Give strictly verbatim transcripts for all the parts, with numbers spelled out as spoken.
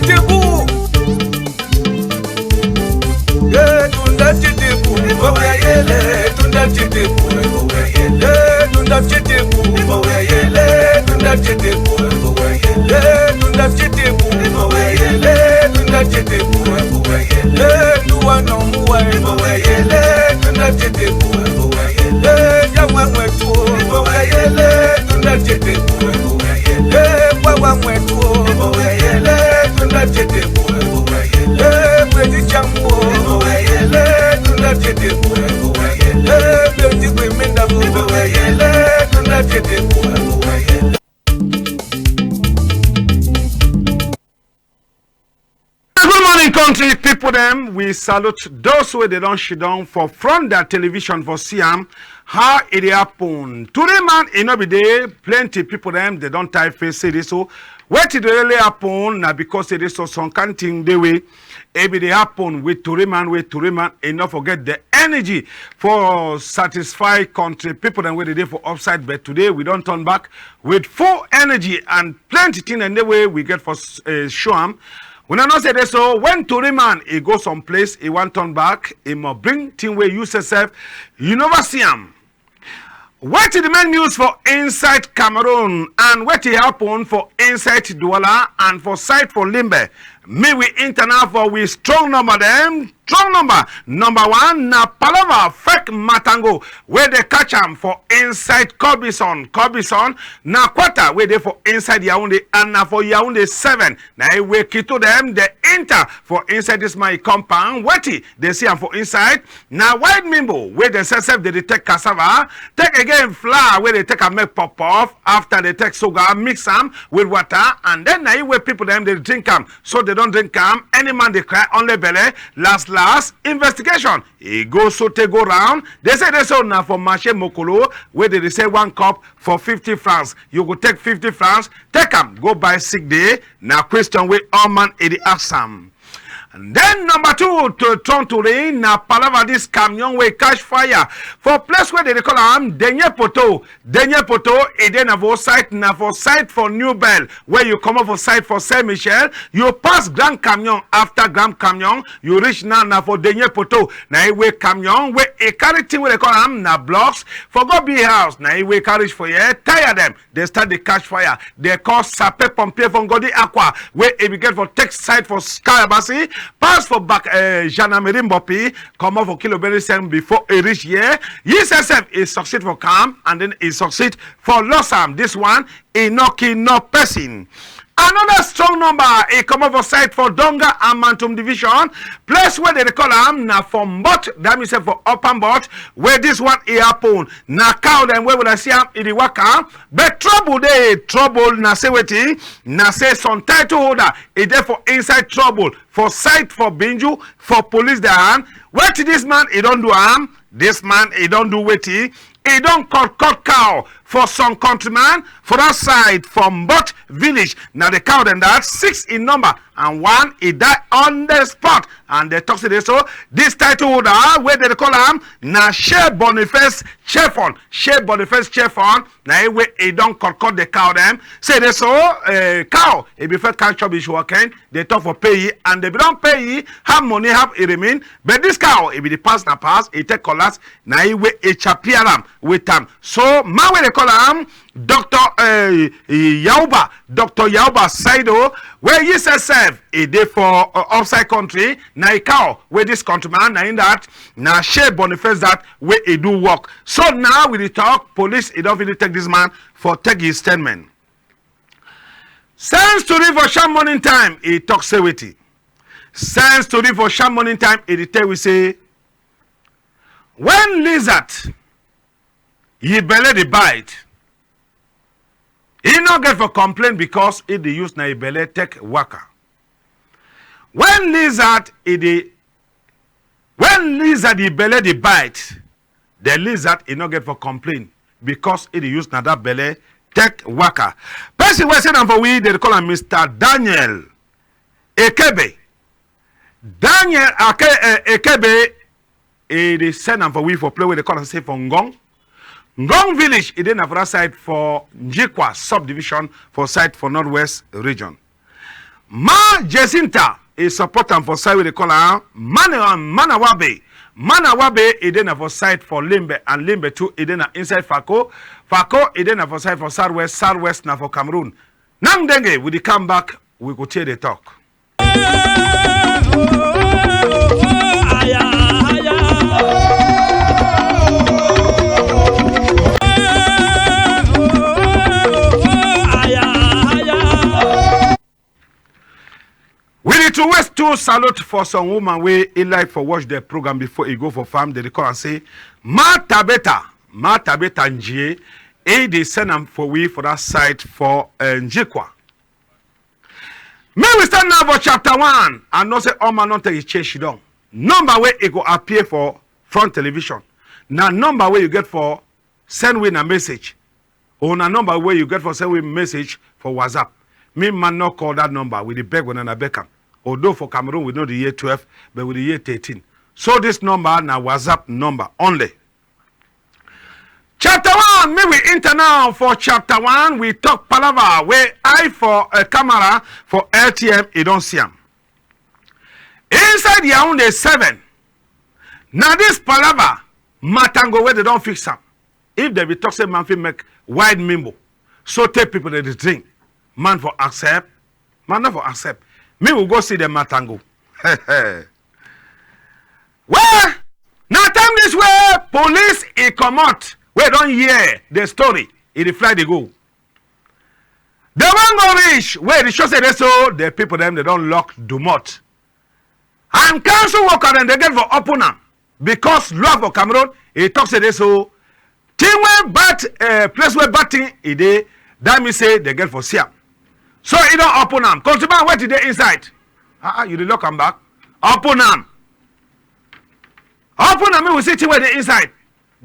Tebu. Eh, tunda titebu, mbo weyele, tunda titebu, mbo weyele, tunda titebu, mbo weyele, tunda titebu, mbo weyele, tunda titebu, mbo weyele, tunda titebu, mbo weyele, tuwa no muwa, mbo weyele, tunda titebu, mbo weyele, yawa mwetu, mbo weyele, tunda titebu, mbo weyele, wawa mwetu, mbo weyele, tunda titebu, mbo weyele, bwedi jamu, mbo weyele, tunda titebu, mbo weyele, bwedi bwe minda, mbo weyele, tunda titebu, mbo weyele. Good morning, country people dem. We salute those wey dey don shidon for front their television for see am how e dey happen. Today man, e no be dey plenty people dem dey don tie face say this so. Wetin dey really happen na because say this so some kind thing dey wey e be dey happen with tori man, wey tori man e no forget the energy for satisfy country people dem wey dey dey for upside. But today we don turn back with full energy and plenty thing dem dey wey we get for s- eh, show am. Una know say dey so when tori man e go some place, e wan turn back, e must bring thing wey you sef sef you never see am. Wetin the main news for inside Cameroon and wetin happen for inside Douala and for side for Limbe? Me we enter now for we strong number dem. Strong number, number one na palava fake matango wey dey catch am for inside Cobison. Cobison na quarter wey dey for inside Yaoundé and na for Yaoundé seven na e wey Kito dem dey enter for inside this my compound. Wetin dey see am for inside? Na white mimbo wey dem sef sef dey dey take cassava, take again flour wey dey take am make puff puff, after dey take sugar mix am with water and then na e wey people dem dey drink am. So dey don drink am, any man dey cry only belle. Last last, investigation e go so take go round. Dey say dey so na for marché Mokolo wey dey dey sell one cup for fifty francs. You go take fifty francs, take am go buy sick day. Na question wey all man e dey ask am. And then number two to turn to rain na palava this camion wey catch fire for place wey dey dey call am Denye Poto. Denye Poto e dey na for site, na for site for New Bell, wey you comot for site for Saint Michel, you pass Grand Camion. After Grand Camion you reach now na for Denye Poto. Na e wey camion wey e carry thing wey dey call am na blocks for go be house. Na e wey carry reach for here, tire dem dey start dey catch fire. Dey call sapeur pompier for Ngodi Aqua wey e be get for take side for Skyabasi, pass for back eh, Gendarmerie Mbopi, comot for Kiloberi Sem before e reach here. Yi sef sef e succeed for come and then e succeed for loss am. This one e no kill no person. Another strong number e comot for side for Donga and Mantung division, place wey dey dey call am na for Mbot, that mean say for Upper Mbot, wey this one e happen. Na cow dem wey we dey see am e dey waka, but trouble dey. Trouble na say wetin? Na say some title holder e dey for inside trouble for side for Binju for police their hand. Wetin this man e don do am? This man e don do wetin? E don cut cut cow for some countryman for that side for Mbot village. Na the cow dem that six in number and one e die on the spot. And dey talk say dey so this title holder wey dey dey call am na Shey Boniface Chefon. Shey Boniface Chefon na e wey e don cut cut the cow dem. Say dey so eh, cow e be first come chop the sugarcane. Dey talk for pay yi and dey be don pay yi half money half e remain. But this cow e be the pass na pass e take collapse. Na e wey e chapia am with am. So man wey dey call am Doctor eh, Yauba, Doctor Yauba Saido, wey yi sef sef e dey for uh, upside country. Na e cow wey this countryman na in that na Shey Boniface that wey e do work. So now we dey talk, police e don fit take this man for take his statement. Sense tori for sharp morning time e talk say wetin? Sense tori for sharp morning time e dey tell we say when lizard yi belle dey bite, e no get for complain because e dey use na yi belle take waka. When lizard e dey when lizard yi belle dey bite, the lizard e no get for complain because e dey use na that belle take waka. Person wey send am for we dey call am Mister Daniel Ekebe. Daniel Ake, eh, Ekebe e dey send am for we for place wey dey call am say for Ngong. Ngong village e dey na for that side for Njikwa subdivision for side for Northwest region. Ma Jacinta e support am for side wey dey call am Mane-, Manawabe. Manawabe e dey na for side for Limbe, and Limbe too e dey na inside Fako. Fako e dey na for side for Southwest. Southwest na for Cameroon. Nang denge, we dey come back, we go take dey talk. We need to waste two salute for some woman wey e like for watch the program before e go for farm. Dem dey call am say Ma Tabeta, Ma Tabeta Njie. E dey send am for we for that side for, eh, Njikwa. Make we start now for chapter one. I know say all man don take e chair sidon. Number wey e go appear for front television na number wey you get for send we na message, or na number wey you get for send we message for WhatsApp. Me man no call that number. We dey beg wuna, na beg am. Although for Cameroon we no dey hear twelve, but we dey hear thirteen. So this number na WhatsApp number only. Chapter one, make we enter now for chapter one. We talk palava wey eye for a camera for L T M, e don see am. Inside Yaoundé seven, na this palava matango wey dem don fix am. If dem be talk say man fit make white mimbo, so tey people dey dey drink, man for accept? Man no for accept. Me we go see the matango. Well, na time this wey police e comot, wey don hear the story, e dey fly dey go. Dem wan go reach wey e dey show say dey so the people dem, dem don lock domot. And council worker dem, dem get for open am, because law for Cameroon e talk say dey so thing wey bad, eh, place wey bad thing e dey, that mean say dem get for see am. So e don open am. Countryman, wetin dey inside? Ah, ah, you dey lock am back? Open am. Open am, make we see thing wey dey inside.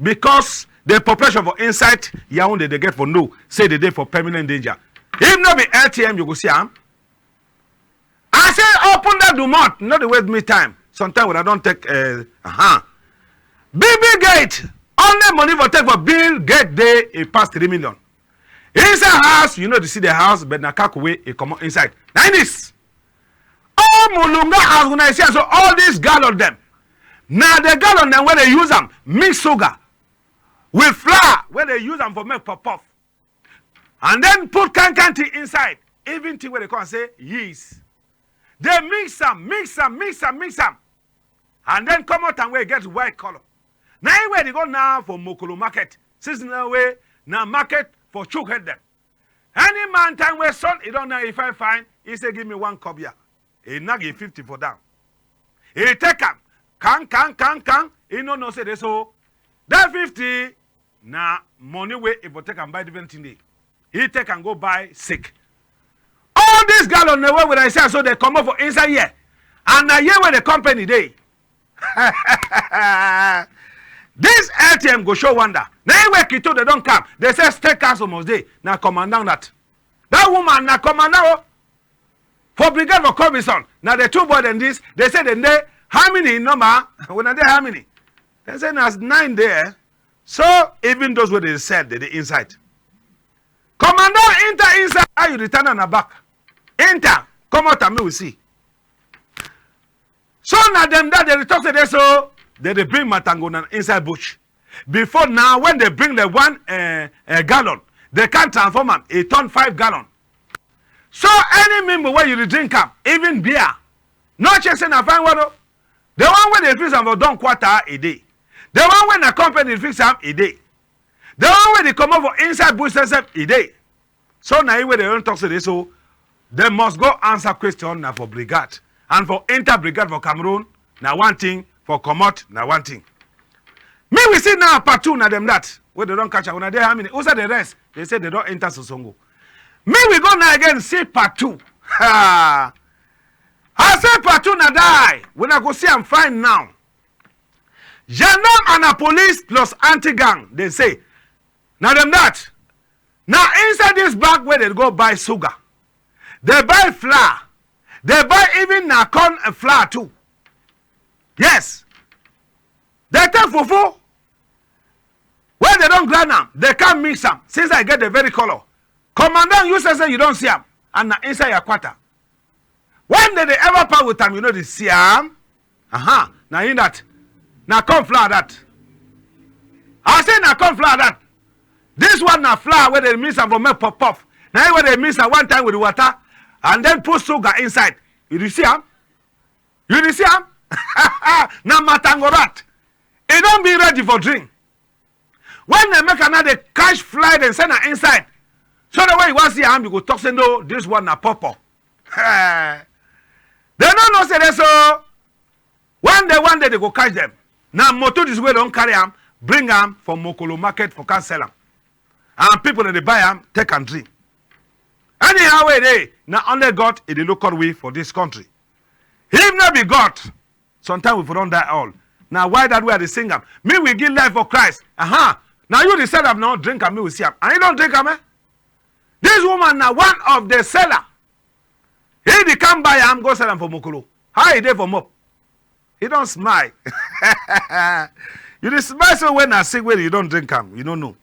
Because the population for inside Yaoundé, dem get for know say dem dey for permanent danger. If no be L T M, you go see am. I say open that domot, no dey waste me time. Sometimes when I don take, eh, uh-huh. Big, big gate, only money for take for build gate dey, e pass three million. Inside house, you no dey see the house, but na kaku wey e comot inside. Na this. All Mulunga, as wuna see am so, all this gallon dem, na the gallon dem wey dem use am mix sugar with flour, wey dem use am for make puff puff. And then put kind kind thing inside, even thing wey dem call am say yeast. Dem mix am, mix am, mix am, mix am, and then comot am wey e get white colour. Na e wey dey go now for Mokolo market, since na wey na market for chook head dem. Any man, time wey sun e don now, e fine fine, e say, "Give me one kobo." E knack e fifty for down. E take am, kang, kang, kang, kang. E no know say dey so that fifty na money wey e for take am buy different thing dey. E take am go buy sick. All this gallon dem wey wuna see am so, dem comot for inside here, and na here wey the company dey. This L T M go show wonder. Na e wey Kito dem don come. Dem say state council must dey. Na commandant that. That woman na commandant o. For brigade for Cobison, na the two boy dem this. Dem say dem dey how many number? Wuna dey how many? Dem say na nine dey. So even those wey dey sell, dem dey inside. Commandant, enter inside. How you dey turn am na back? Enter, comot am make we see. So na dem that dem dey talk say dey so dem dey bring matango na inside bush. Before now, when dem bring the one, eh, eh, gallon, dem can transform am, e turn five gallon. So any mimbo wey you dey drink am, even beer, no check say na fine water. The one wey dem fix am for Don Quarter, e dey. The one wey na company fix am, e dey. The one wey dey comot for inside bush sef, e dey. So na e wey dem don talk say dey so dem must go answer question na for brigade. And for enter brigade for Cameroon na one thing, for comot na one thing. Make we see now part two, na dem that wey dem don catch am. Wuna dey how many? Who say the rest? Dem say dem don enter Sosongo. Make we go now again see part two. Ha! I say part two na die. Wuna go see am fine now. Gendarme and na police plus anti-gang, dem say. Na dem that. Na inside this bag wey dem go buy sugar. Dem buy flour. Dem buy even na corn, eh, flour too. Yes. Dem take fufu. When dem don grind am, dem come mix am. Since I get the very colour. Commandant, you say say you don see am. And na inside your quarter. When dem dey ever pass with am, you no dey see am. Aha, na him that. Na corn flour that. I say na corn flour that. This one na flour wey dem mix am for make puff puff. Na him wey dem mix am one time with water and then put sugar inside. You dey see am? You dey see am? Na matangorat. E don be ready for drink. When dem make am now, dey catch fly, dem send am inside. So that when you wan see am, you go talk say, "No, this one na pawpaw." Dem no know say dey so. One day, one day, dem go catch dem. Na motor this wey don carry am, bring am for Mokolo market for come sell am. And people dem dey buy am, take am drink. Anyhow wey e dey, na only God e dey look out we for this country. If no be God, sometimes we for don die all. Na why that wey I dey sing am. Me we give life for Christ. Aha. Na you dey sell am now, drink am, me we see am. And you don drink am, eh? This woman na one of the seller. He dey come buy am, go sell am for Mokolo. How e dey for mop? He don smile. You dey smile so when I sing, when you don drink am, you no know.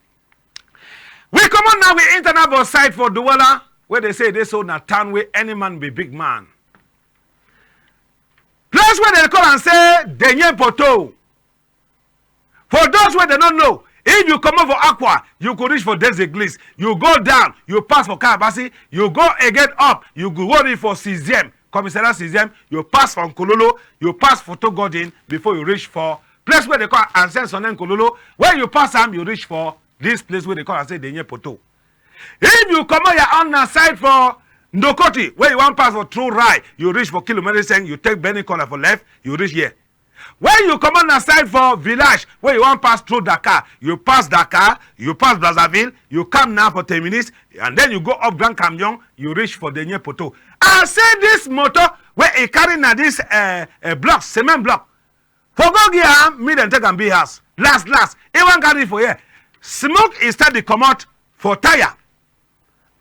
We comot now, we enter now for side for Douala, wey dey say dey so na town wey any man be big man. Place wey dem call am say Denye Poto. For those wey dem no know, if you comot for Akwa, you go reach for Des Eglises. You go down, you pass for Kalabasi, you go again up, you go reach for sixième, Commissariat sixième, you pass for Nkololo, you pass Photo Garden before you reach for place wey dem call Ancien Sonnet Nkololo. When you pass am, you reach for this place wey dem call am say Denye Poto. If you comot your own na side for Ndokoti, wey you wan pass for through Rai, you reach for Kilomètre cinq, you take bending corner for left, you reach here. When you comot na side for village, wey you wan pass through Dakar, you pass Dakar, you pass Brazzaville, you come now for ten minutes, and then you go up Grand Canyon, you reach for Denye Poto. I say this motor wey e carry na this, eh, eh, block, cement block. For go give am, me dem take am build house. Last, last, e wan carry for here. Smoke e start dey comot for tire.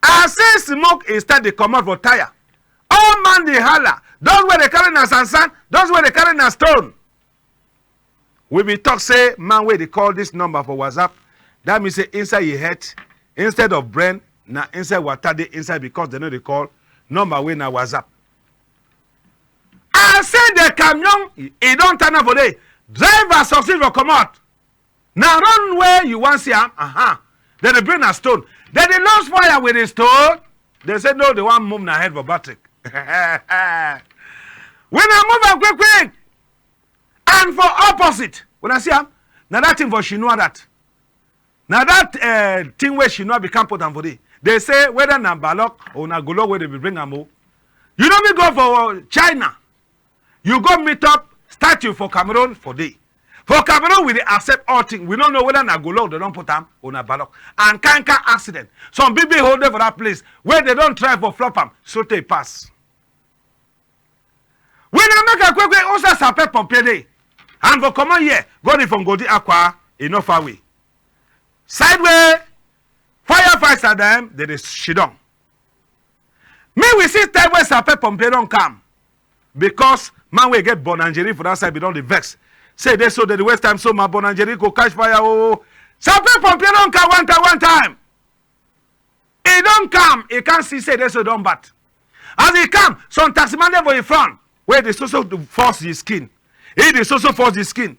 I say smoke e start dey comot for tire. All man dey holla. Those wey dey carry na sand sand, those wey dey carry na stone. We be talk say man wey dey call this number for WhatsApp, that mean say inside yi head, instead of brain, na inside water dey inside because dem no dey call number wey na WhatsApp. I say the camion, e, e don tanda for there. Driver succeed for comot. Na run wey you wan see am, aha. Dem dey bring na stone. Dem dey lost fire with the stone. Dem say no, dem wan move na head for battery. We na move am quick quick. And for opposite, una see am, na that thing for Shinua that. Na that, eh, thing wey Shinua be come put am for there. Dem say whether na Balok or na Golok wey dem be bring am o. You no be go for China. You go meet up statue for Cameroon for there. For Cameroon, we dey accept all thing. We no know whether na Golok dem don put am or na Balok. And kind kind accident. Some big big hole dey for that place wey dem don try for flop am, so tey pass. We na make am quick quick, outside sapeur pompier dey. And for comot here, go reach for Ngodi Akwa, e no far away. Side wey firefighter dem, dem dey sidon. Me we see time wey sapeur pompier don come. Because man wey get boulangerie for that side be don dey vex. Say dey so dem dey waste time, so my boulangerie go catch fire o. Sapeur pompier don come one time, one time. E don come, e come see say dey so don bad. As e come, some taxi man dey for e front, wey dey so so force yi skin. E dey so so force yi skin.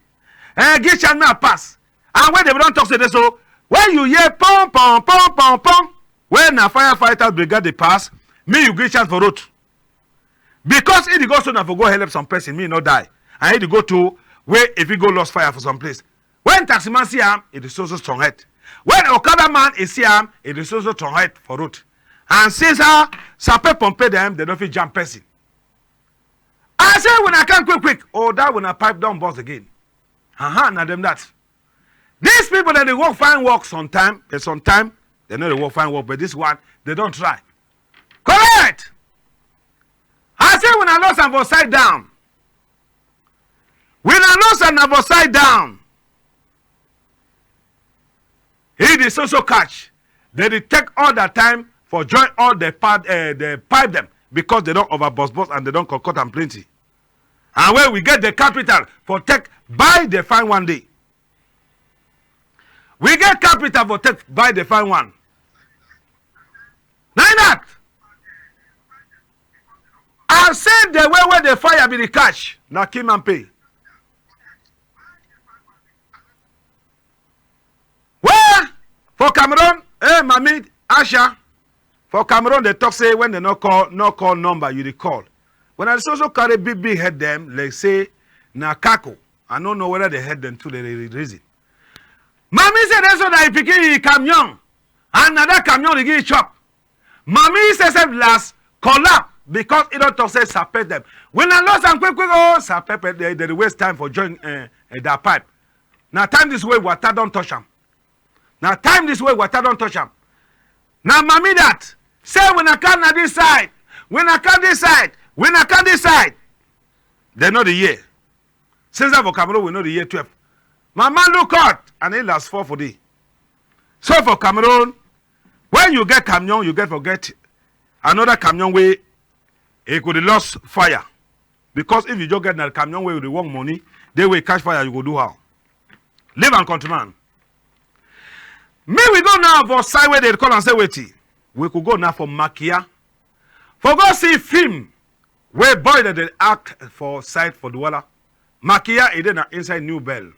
Eh, give chance make I pass. And when dem don talk say dey so, when you hear pom pom pom pom pom, when na firefighter brigade dey pass, me you give chance for road. Because e dey go so na for go help some person, me no die. And e dey go to where if e go lost fire for some place. When taxi man see am, e dey so so strong head. When okada man e see am, e dey so so strong head for road. And since, ah, sapeur pompier dem, dem no fit jam person. I say una come quick quick. Oh, that una pipe don burst again. Aha, na dem that. These people dem dey work fine work sometime, but sometime dem no dey work fine work, but this one, dem don try. Correct! I say una lost am for side down. We na lost am na for side down. E dey so so catch. Dem dey take all their time for join all the part, eh, the pipe dem because dem don over burst burst and dem don cut cut am plenty. And when we get the capital for take buy the fine one dey. We get capital for take buy the fine one. Na im that. I say the way wey the fire be the catch, na kill man pay. Well, for Cameroon, eh, Mami Asha, for Cameroon, they talk say when they no call, no call number, you dey call. When I so so carry big big head dem, like say na kako. I no know whether they head dem too, they dey reason. Mami say they so na e pikin e camion, and na that camion dey give e chop. Mami say sef last collapse because e don talk say sapeur dem. When I lost am quick quick, oh sapeur, they, they dey waste time for join, eh, eh, that pipe. Na time this way water don touch am. Na time this way water don touch am. Na Mami that say when I come na this side, when I come this side, when I come this side, they no dey hear. Since that for Cameroon, we no dey hear twelve. Mama look out, and e last four for day. So for Cameroon, when you get camion, you get for get another camion wey e go dey lost fire. Because if you just get na camion wey you dey want money, dey wey catch fire, you go do how? Leave am, countryman. Me we go now for side wey they call am say wetin. We could go now for Makia. For go see film wey boy that dey act for side for Douala. Makia, e dey na inside New Bell.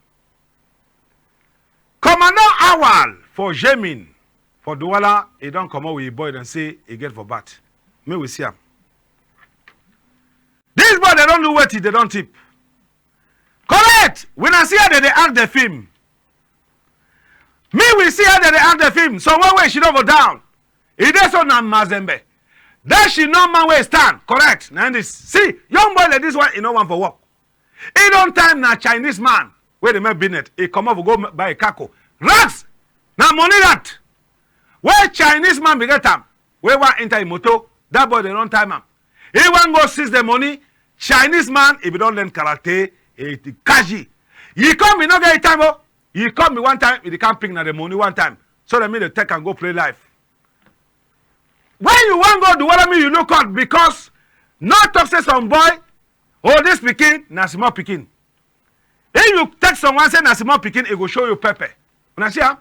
Commandant Awal for Jemin for Douala, e don comot with e boy dem say e get for bat. Make we see am. This boy, they don do wetin, they don tip. Correct! We na see how they dey act the film. Me we see how they dey act the film. So when wey she don for down, e dey so na Mazembe. That she no man wey stand. Correct. Na this. See, young boy like this one, e no want for work. E don time na Chinese man wey dey make business. E comot for go m-, buy a kako. Racks! Na money that. Wey Chinese man be get am. Wey wan enter e motor, that boy dey don time am. E wan go seize the money. Chinese man, e be don learn karate, e, e catch yi. Yi come, e no get yi time, oh. Yi come, e one time, e dey come pick na the money one time. So that me dey take am go play life. When you wan go do what I mean, you look out because no talk say some boy, oh, this pikin na small pikin. If you take someone say na small pikin, e go show you pepper. Una see am?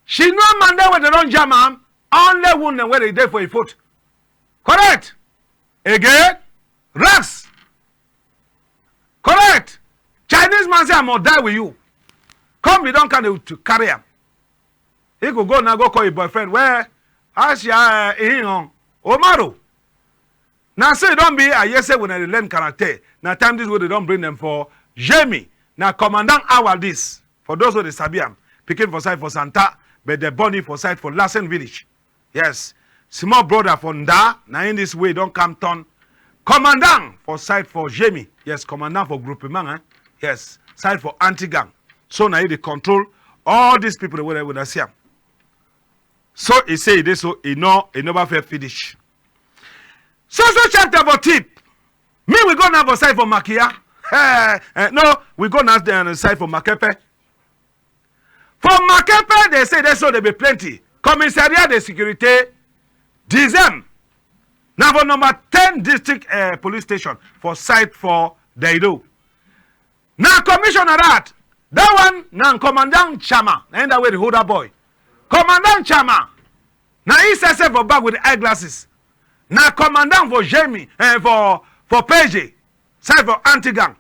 She no man dem wey dey don jam am, only wound dem wey dey dey for e foot. Correct. Again, racks. Correct. Chinese man say, "I must die with you." Come, we don kind of to carry am. He go go now, go call his boyfriend. Where? Asia, eh, eh, on. Omaro. Na so e don be. I hear say when I dey learn karate, na time this wey they don bring them for Jamie. Na Commandant Awal this. For those wey dey sabi am, pikin for side for Santa, but they born him for side for Lassen village. Yes. Small brother for Nda, na in this way don come turn commandant for side for Jamie. Yes, commandant for groupement, eh? Yes, side for anti-gang. So na he dey control all these people wey dey see am. So he say e dey so, e no, e never fair finish. So so chapter for tip. Me we go now for side for Makia. Eh, eh, no, we go now the side for Makepe. For Makepe, they say they so they be plenty. Commissariat de sécurité, dixième. Now for number ten district, eh, police station for side for Daido. Na commissioner that. That one na Commandant Chama. Na him that wey dey hold that boy. Commandant Chama. Na he set set for back with the eyeglasses. Na commandant for Jamie, eh, for, for P J, side for anti-gang.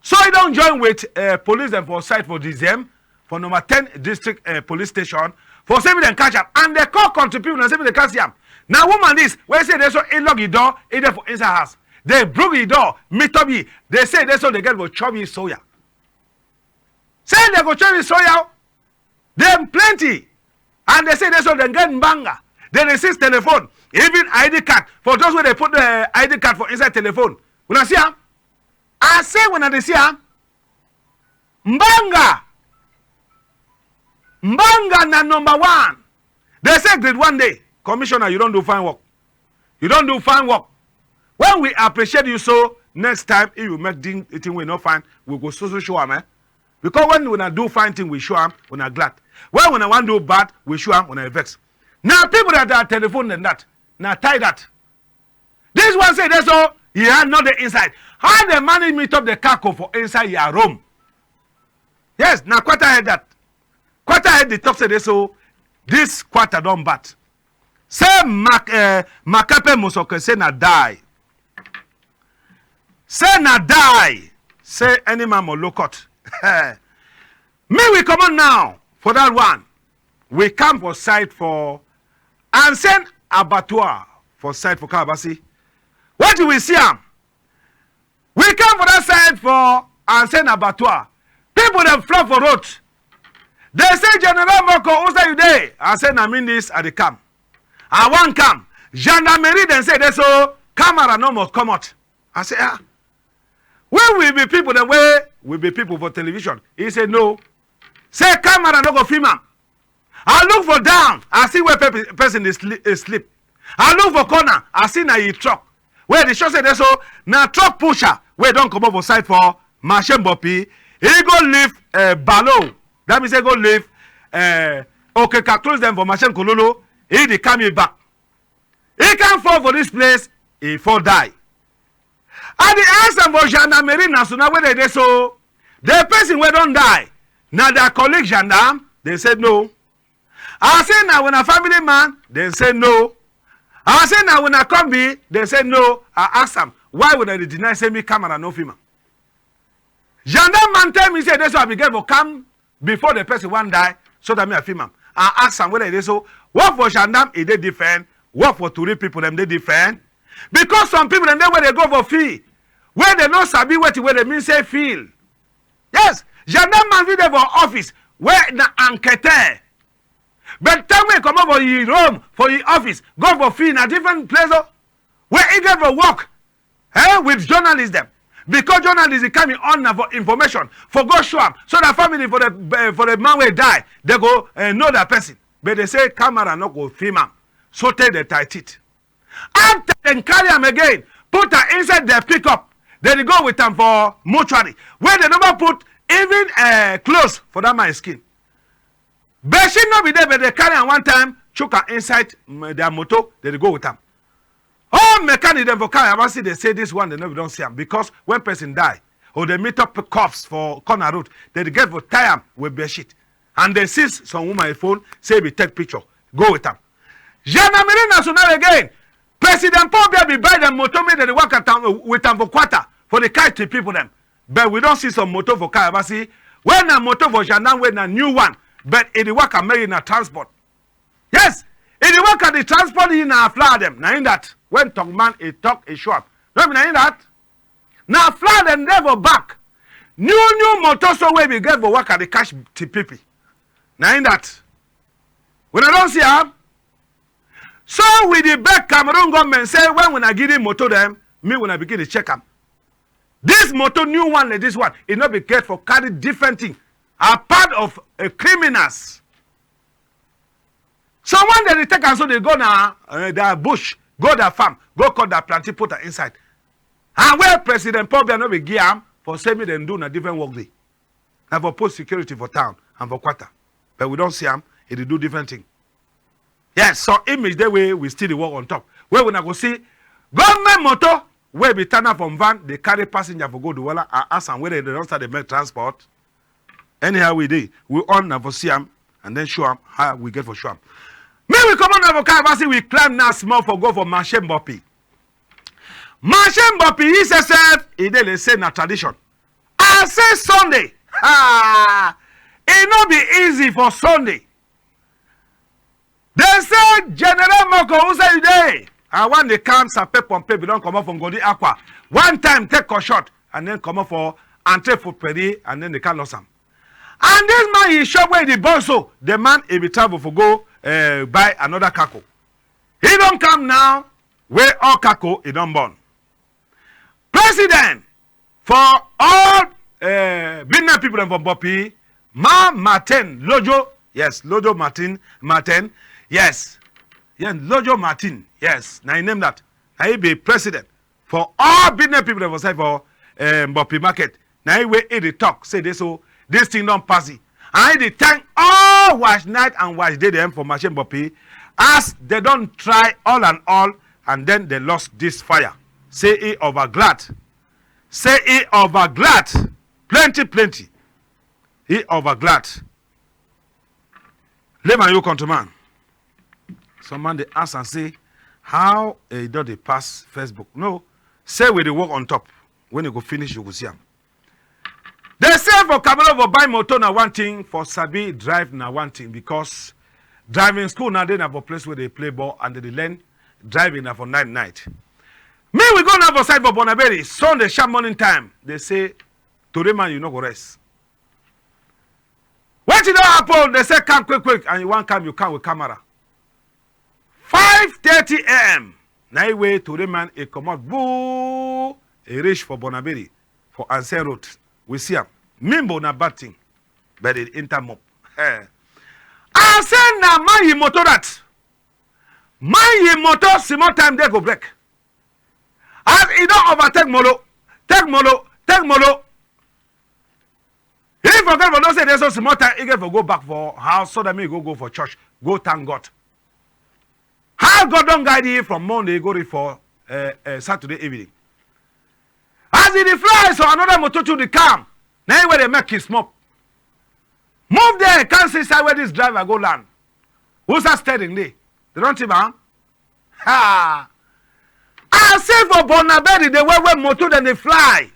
So he don join with, eh, police dem for side for dixième, for number ten district, eh, police station, for say make dem catch am. And they call country people, na say make dem catch am. Na woman this, wey say they so e lock the door, e dey for inside house. They broke the door, meet up yi. They say they so they get for chop yi soya. Say they go chop yi soya. Dem plenty. And they say they so dem get mbanga. They dey seize telephone, even I D card. For those wey dey put the I D card for inside telephone. Una see am? I say una dey see am? Mbanga. Mbanga na number one. They say grade one day. Commissioner, you don do fine work. You don do fine work. When we appreciate you so, next time, if you make thing, thing wey no fine, we go so so show am, eh? Because when una do fine thing, we show am, una glad. When una wan do bad, we show am, una vex. Na people that are telephone dem that. Na tie that. This one say they so, he had not the inside. How the man meet up the kako for inside your room? Yes, na quarter head that. Quarter head dey talk say they so, this quarter don bad. Say Mak-, eh, Makepe Musoke say na die. Say na die. Say any man must look out. Me we comot now for that one. We come for side for ancien abattoir for side for Kawabasi. What do we see am? We come for that side for ancien abattoir. People dem flop for road. Dem say, "General Moko, who say you dey?" I say, "Na me this, I dey come. I wan come." Gendarmerie dem say dey so, camera no must comot. I say, "Ah, wey we be people dem wey we be people for television?" He say, "No." Say camera no go film am. I look for down, I see where pe-, person dey sli-, eh, sleep. I look for corner, I see na yi truck. Wey dey show say dey so na truck pusher wey don comot for side for Marché Mbopi. He go leave, eh, Balo. That mean say go leave, eh, Okeka close dem for Marché Nkololo. He dey come yi back. He come fall for this place, he fall die. I dey ask am for Gendarmerie Nationale wey dey dey so, the person wey don die, na their colleague gendarme? Dem say no. I say, "Na wuna family man?" Dem say no. I say, "Na wuna combi?" Dem say no. I ask am, "Why wuna dey deny say me camera no film am?" Gendarme man tell me say dey so I be get for come before the person wan die, so that me I film am. I ask am whether e dey so. Work for gendarme e dey different, work for tori people dem dey different. Because some people dem dey wey dey go for field, wey dem no sabi wetin wey dey mean say field. Yes, gendarme man fit dey for office wey na enquêteur. But time wey e comot for yi room, for yi office, go for field na different place o. Wey e get for work, eh, with journalist dem. Because journalist e come yi own na for information, for go show am, so that family for the, eh, for the man wey die, dem go, eh, know that person. But dem say camera no go film am. So tey dem tie teeth. After dem carry am again, put am inside their pickup. Dem dey go with am for mortuary, wey dem never put even, eh, clothes for that man skin. Bedsheet no be dey, but dem carry am one time, chook am inside, mm, their motor, dem dey go with am. All mechanic dem for Kawabasi dey say this one dem no be don see am, because when person die or dem meet up corpse for corner road, dem dey get for tie am with bedsheet. And dem seize some woman phone, say e be take picture, go with am. Gendarmerie Nationale again, President Paul Biya be buy dem motor, make dem dey waka with am for quarter for the carry the people dem. But we don see some motor for Kawabasi, wey na motor for gendarme, wey na new one, but e dey waka make e na transport. Yes, e dey waka dey transport yi na flour dem. Na yi that. When talk man e talk, e show am. No be na yi that? Na flour dem dey for back. New, new motor so wey be get for waka dey catch the people. Na yi that. Wuna don see am? So we dey beg Cameroon government say when wuna give the motor dem, make wuna begin dey check am. This motor, new one like this one, e no be get for carry different thing apart of, eh, criminals. So when dem dey take am so, dem go na, eh, their bush, go their farm, go cut their plantain, put am inside. And where President Paul Biya no be give am for say make dem do na different work dey. Na for put security for town and for quarter. But we don see am, e dey do different thing. Yes, so image dey wey we still dey work on top. Wey wuna go see government motor wey be tanda from van dey carry passenger for go Douala, and ask am whether dem don start dey make transport. Anyhow we dey, we own na for see am and then show am how we get for show am. Make we comot na for Kawabasi, we climb now small for go for Marché Mbopi. Marché Mbopi, yi say sef, e dey like say na tradition. I say Sunday, ha! E no be easy for Sunday. Dem say, "General Moko, who say you dey?" And when dem come, sapeur pompier be don comot for Ngodi Akwa. One time take cut short and then comot for entrée for Peri, and then dem come lost am. And this man, yi shop wey e dey burn so, the man e be travel for go, eh, buy another cargo. E don come now, wey all cargo e don burn. President for all, eh, business people dem for Mbopi, Ma Martin Lojo, yes, Lojo Martin, Martin, yes, yes, Lojo Martin, yes, na yi name that. Na yi be president for all business people dem for side for, eh, Mbopi market. Na yi wey e dey talk say this, so this thing don pass yi. And e dey thank all watch night and watch day dem for Marché Mbopi as dem don try all and all, and then dem lost this fire. Say e over glad. Say e over glad. Plenty, plenty. E over glad. Leave am, you countryman. Some man dey ask am say, how e don dey pass Facebook? No, say we dey work on top. When e go finish, you go see am. Dey say for Cameroon, for buy motor na one thing, for sabi drive na one thing, because driving school now dey na for place wey dey play ball and dey dey learn driving na for night night. Me, we go now for side for Bonaberi, Sunday sharp morning time. Dey say, Tori man, you no go rest. Wetin don happen? Dey say come quick quick, and you wan come, you come with camera. Five thirty a m na e wey Tori man e comot boo, e reach for Bonaberi for Anse Road. We see am. Mimbo na bad thing, but e enter mop. Eh. I say na man yi motor that. Man yi motor, small time dey go break. As e don overtake Molo, take Molo, take Molo. He forget for don say dey so small time, he get for go back for house so that me go go for church, go thank God. How God don guide he from Monday go reach for, eh, eh, Saturday evening. As e dey fly, so another motor too dey come. Na him wey dey make kiss mop. Move there, come see side where this driver go land. Who side steering dey? Dey don tip am? Ha! I say for Bonaberi, the way wey motor dem dey fly.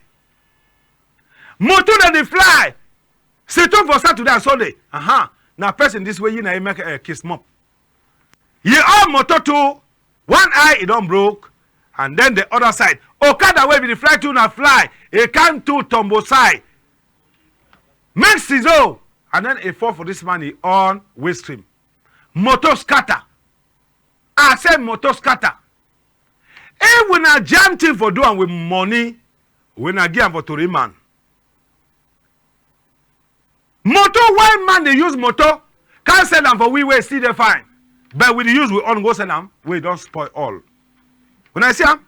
Motor dem dey fly. Siton for Saturday and Sunday. Uh-huh. Na person this wey yi na yi make, eh, kiss mop. Yi own motor too. One eye e don broke, and then the other side. Okada wey be dey fly too na fly. E come too tombo side. Make sizo, and then e fall for this man yi own waist trim. Motor scatter. I say motor scatter. If we na jam thing for do am with money, we na give am for Tori man. Motor, why man dey use motor, come sell am for we wey still dey fine, but we dey use we own go sell am, wey don spoil all. Una see am?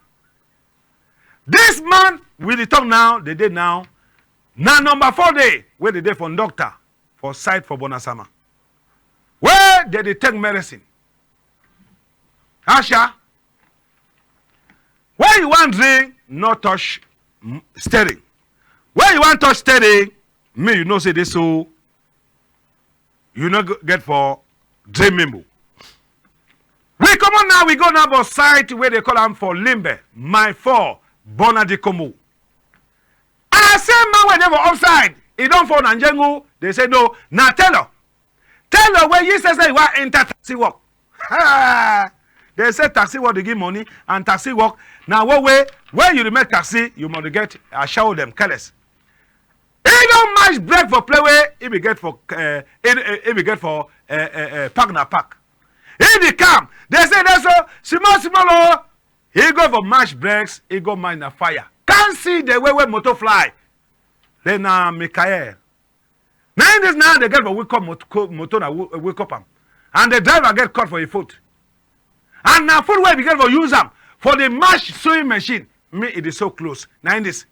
This man we dey talk now, dey dey now, na number four day wey dey dey for doctor for side for Bonasama, wey dey dey take medicine. Asha, when you wan drink, no touch, mm, steering. When you wan touch steering, me, you know say dey so you no go get for drink mimbo. We comot now, we go now for site wey dey call am for Limbe, my four, Bona di Kombo. I say man wey dey for upside, e don fall na njengu. Dey say no, na tailor. Tailor wey yi say say e wan enter taxi work. Ha! Dey say taxi work dey give money, and taxi work na one way wey you dey make taxi, you must get ashawo dem careless. E don match brake for play wey e be get for, eh, e, e, e be get for, eh, eh, eh, park na park. E dey come. Dey say dey so small small o. E go for match brakes, e go match na fire. Come see the way wey motor fly. Then na Michael. Na in this now dey get for wake up mot-, co-, motor na wo-, wake up am. And the driver get cut for yi foot. And na foot wey e be get for use am for the match sewing machine. Me, e dey so close. Na in this.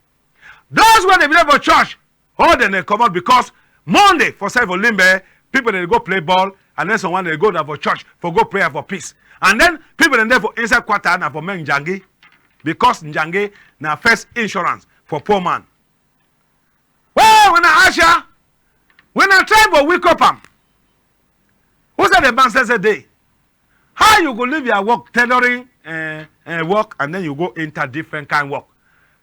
Those wey dey be dey for church, all dem dey comot because Monday for side for Limbe, people dey go play ball, and then someone dey go down for church for go prayer for peace. And then people dem dey for inside quarter na for make njangi, because njangi na first insurance for poor man. Well, when I ask ya, when I try for wake up am, who said the man says a day? How you go leave your work, tailoring, eh, eh, work, and then you go enter different kind work?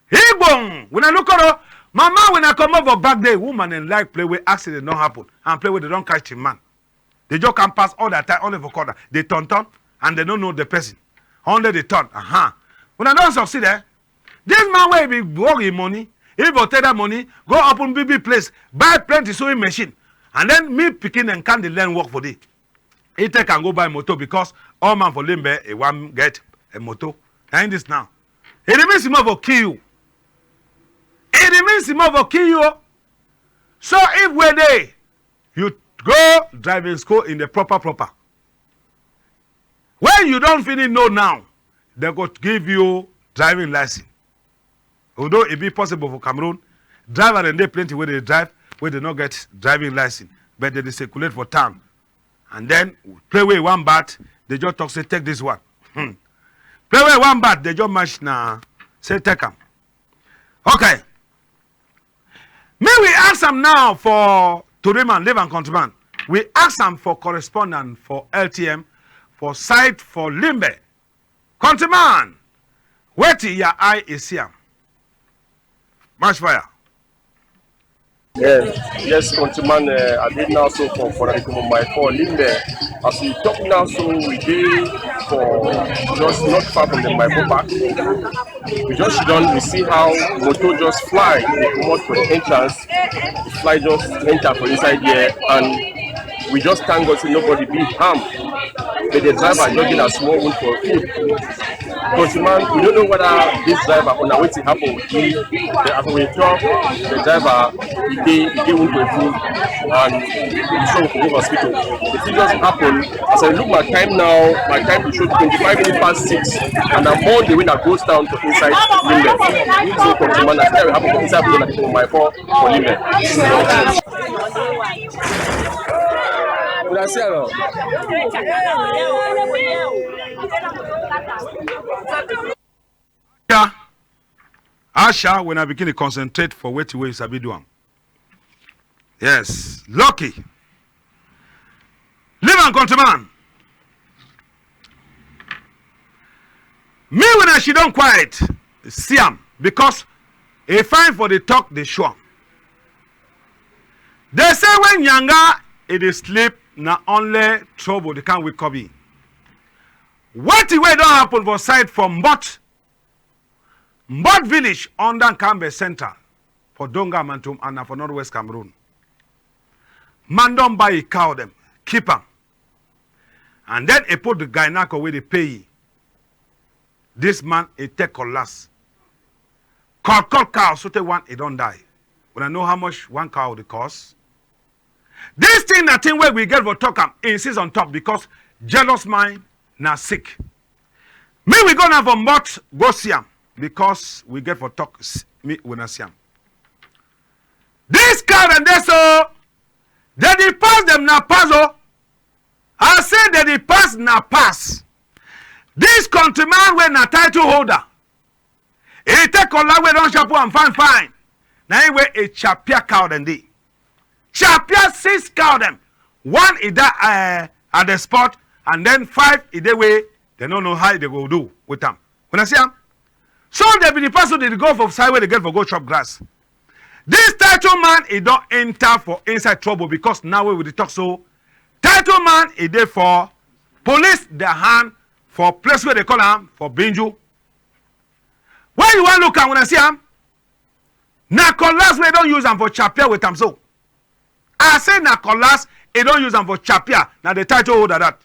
He go, when I look at, mama, when I come over back there, woman and like play where accident don't happen, and play where they don't catch him man. They just come pass all that time, only for corner. They turn turn, and they don't know the person. Only they turn, uh-huh. When I don't succeed, eh? This man wey be work him money, he go take that money, go open big big place, buy plenty sewing machine, and then me pikin dem can dey learn work for there. He take am go buy motor because all man for Limbe, he wan get a motor. Na in this now. E dey mean small for kill you. E dey mean small for kill you. So if we dey, you go driving school in the proper proper. When you don finish know now, they go give you driving license. Although e be possible for Cameroon, driver dem dey plenty wey dey drive, wey dey no get driving license, but they dey circulate for town. And then play wey one bad, they just talk say, "Take this one." Hmm. Play wey one bad, they just match na say, "Take am." Okay. Me we ask am now for Toriman, live and countryman. We ask am for correspondent for L T M for site for Limbe. Countryman, wetin your eye e see am? Match fire. Yes, yes, countryman, uh, I dey now so for, for Nalikomo Mile four Limbe. As we talk now so, we dey for just not far from the Mile four Park. We just sit down, we see how motor just fly, dey comot for the entrance, the fly just enter for inside there, and we just thank God say nobody be harm. But the driver just get a small wound for foot. Countryman, we no know whether this driver, or na wetin happen with him. But as we talk, the driver, he dey, he dey wound for foot, and he show for go hospital. The thing just happen. As I look my time now, my time dey show twenty-five minutes past six, and na Monday wey I go down for inside Limbe. So countryman, na thing wey happen for inside Limbe, for Mile four for Limbe. Una see am now. Asha, Asha, when I begin to concentrate for wetin wey you sabi do am. Yes, lucky. Leave am, countryman. Me when I sit down quiet, see am, because e fine for the talk, dey show am. Dey say when yanga e dey sleep, na only trouble dey come wake up yi. Wetin wey don happen for side for Mbot, Mbot village under Nkambe Central for Donga Mantung and na for northwest Cameroon. Man don buy yi cow dem, keep am. And then e put the guy nako wey dey pay yi. This man e take cutlass. Cut, cut cow, sotey one e don die. Una know how much one cow dey cost? This thing na thing wey we get for talk am, insist on top, because jealous mind na sick. Me we go now for Mbot go see am, because we get for talk, me we na see am. This cow dem dey so, dey dey pass dem na pass o. I say dey dey pass na pass. This countryman wey na title holder, e take kola wey don sharp am fine fine. Na yi wey e chapia cow dem dey. Chapia six cow dem. One e die, eh, at the spot, and then five e dey wey dem no know how dem go do with am. Una see am? So dey be the person dey go for side wey dey get for go chop grass. This title man e don enter for inside trouble, because now wey we dey talk so, title man e dey for police their hand for place wey dey call am for Binju. When you wan look am, una see am? Na cutlass wey don use am for chapia with am so. I say na cutlass e don use am for chapia, na the title holder that.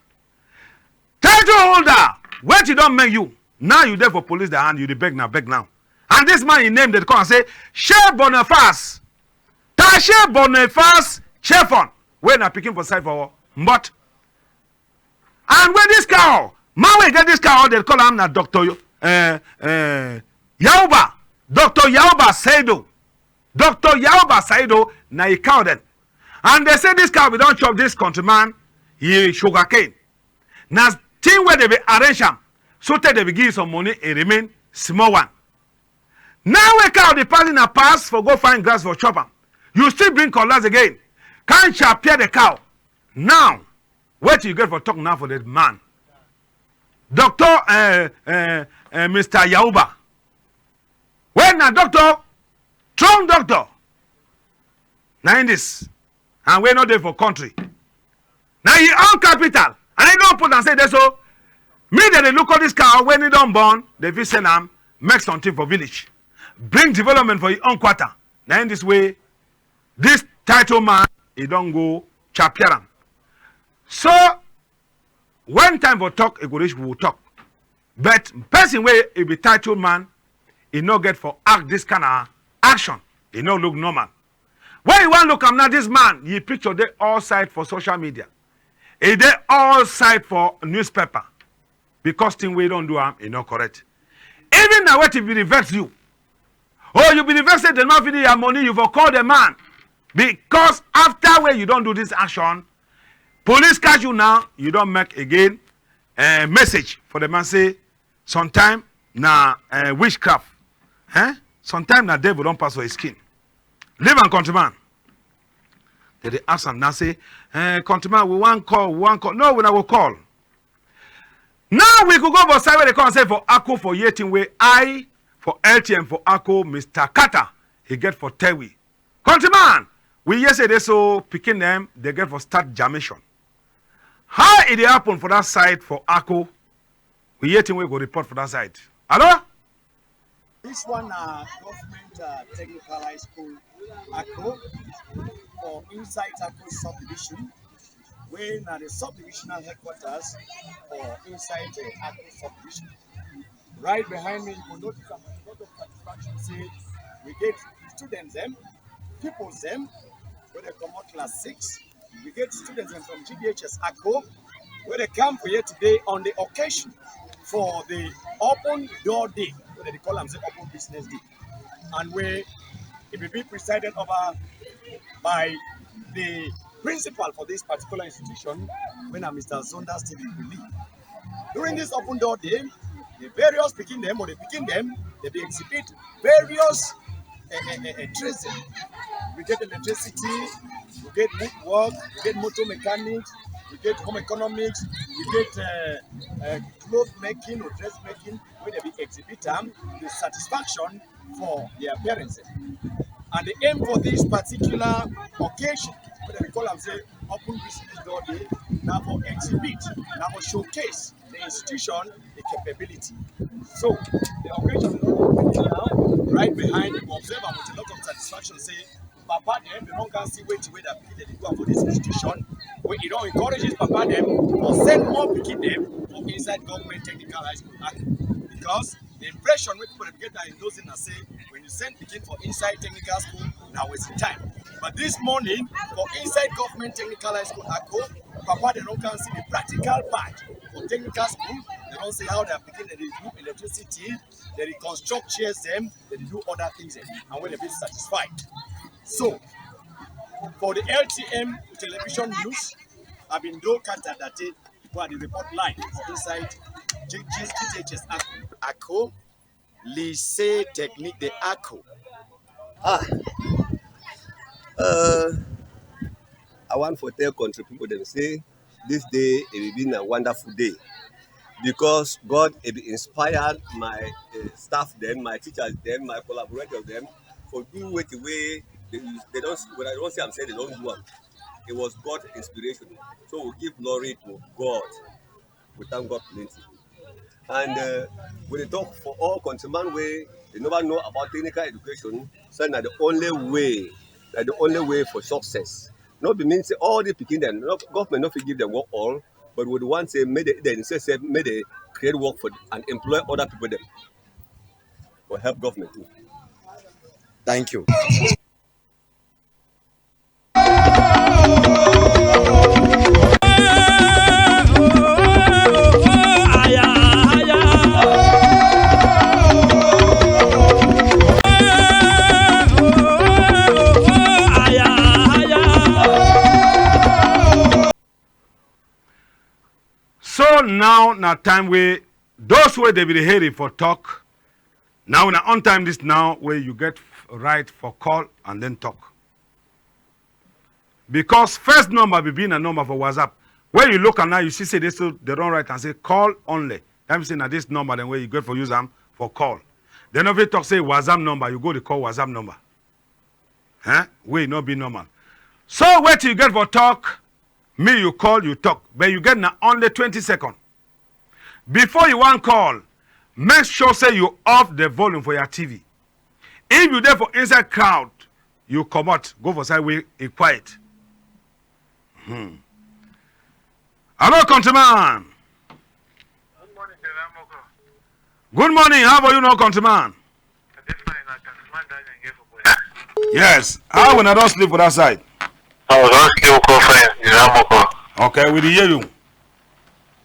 Title holder, wetin don make you? Now you dey for police their hand, you dey beg na beg now. And this man, yi name dey call am say Shey Boniface. Tashe Boniface Chefon, wey na pikin for side for Mbot. And when this cow, man wey get this cow, dey call am na Doctor Yo-, eh, eh, Yauba, Doctor Yauba Saido. Doctor Yauba Saido na yi cow dem. And dey say this cow be don chop this countryman yi sugar cane. Na thing wey dey be arrange am, so tey dey be give some money, e remain small one. Now wey cow dey pass na pass for go find grass for chop am, you still bring cutlass again, come chapia the cow. Now, wetin you get for talk now for the man? Doctor, eh, eh, eh, Mister Yauba. When na doctor, strong doctor, na in this, and wey no dey for country. Na yi own capital, and e don put am say dey so. Me dey dey look all this cow wey e don born, dey fit send am make something for village, bring development for yi own quarter. Na in this way, this title man e don go chapia am. So when time for talk e go reach, we will talk. But person wey e be title man, e no get for act this kind of action. E no look normal. When you wan look am now, this man, yi picture dey all side for social media. E dey all side for newspaper. Because thing wey don do am, e no correct. Even na wetin be dey vex you. Or you be dey vex say dem no fit do your money, you for call the man. Because after wey you don do this action, police catch you now, you don make again, eh, message for the man say, sometime na, eh, witchcraft. Eh? Sometime na devil don pass for yi skin. Leave am, countryman. Dey dey ask am now say, eh, countryman, we wan call, we wan call. No, we na go call. Now we go go for side wey dey call am say for Ako for year thing wey I for L T M for Ako, Mister Carter, he get for tell we. Countryman, we hear say dey so pikin dem dey get for start jamation. How e dey happen for that side for Ako? We hear thing wey go report for that side. Hello? This one na government uh, technical high school Ako for inside Ako subdivision, wey na the subdivisional headquarters for inside the Ako subdivision. Right behind me, you go notice am, a lot of satisfaction say we get students dem, pupils dem, wey dey comot class six. We get students dem from G B H S Ako, wey dey come for here today on the occasion for the open door day, wey dey call am say open business day, and wey e be be presided over by the principal for this particular institution, wey na Mister Zonda Stephen Willie. During this open door day, the various pikin dem or the pikin dem, dey be exhibit various uh, uh, uh, trades dem. We get electricity, we get woodwork, we get motor mechanics, we get home economics, we get uh, uh, cloth making or dress making, wey dey be exhibit am the satisfaction for their parents. And the aim for this particular occasion, wey dey call am say open business door day, na for exhibit, na for showcase the institution, the capability. So the occasion is now right behind. You observe am with a lot of satisfaction. Say papa dem, dey don come see wetin wey their pikin dem dey do am for this institution. Wey e don encourage this papa dem for send more pikin dem for inside government technical high school Ako, because the impression wey people dey get na in those days na say when you send pikin for inside technical school, na wasting time. But this morning, for inside government technical high school Ako, papa dem don come see the practical part for technical school. Dey don see how their pikin dem dey do electricity, dey dey construct chairs dem, dey dey do other things dem, and wey dey be satisfied. So for the L T M television news, I been do Kanta Date, wey I dey report live for inside G- G- G T H S Ako. Ako, Lycée Technique de Ako. Ah, uh, I want for tell country people dem say this day e be been a wonderful day because God e be inspired my uh, staff dem, my teachers dem, my collaborators dem for do wetin wey dey dey don when I don see am say dey don do am. It was God inspiration. So we give glory to God. We thank God plenty. And uh, we dey talk for all countryman wey dey never know about technical education. So na the only way, na the only way for success. No be mean say all the pikin dem, no, government no fit give dem work all, but we dey want say make dey, dey say say make dey create work for and employ other people dem for help government too. Thank you. So now na time wey those wey dey be dey hurry for talk. Now na on time this now wey you get f- right for call and then talk. Because first number be be na number for WhatsApp. When you look am now, you see say dey so dey don write and say call only. That mean say na this number dem wey you get for use am for call. Dem no fit talk say WhatsApp number, you go dey call WhatsApp number. Eh? Wey no be normal. So wetin you get for talk, me you call, you talk, but you get na only twenty seconds. Before you wan call, make sure say you off the volume for your T V. If you dey for inside crowd, you comot, go for side wey e quiet. Hmm. Hello, countryman. Good morning, General Moko. Good morning. How are you, no countryman? This man na countryman Daniel get for boy. Yes. How una don sleep for that side? I was asking you call fine, General Moko. Okay, we dey hear you.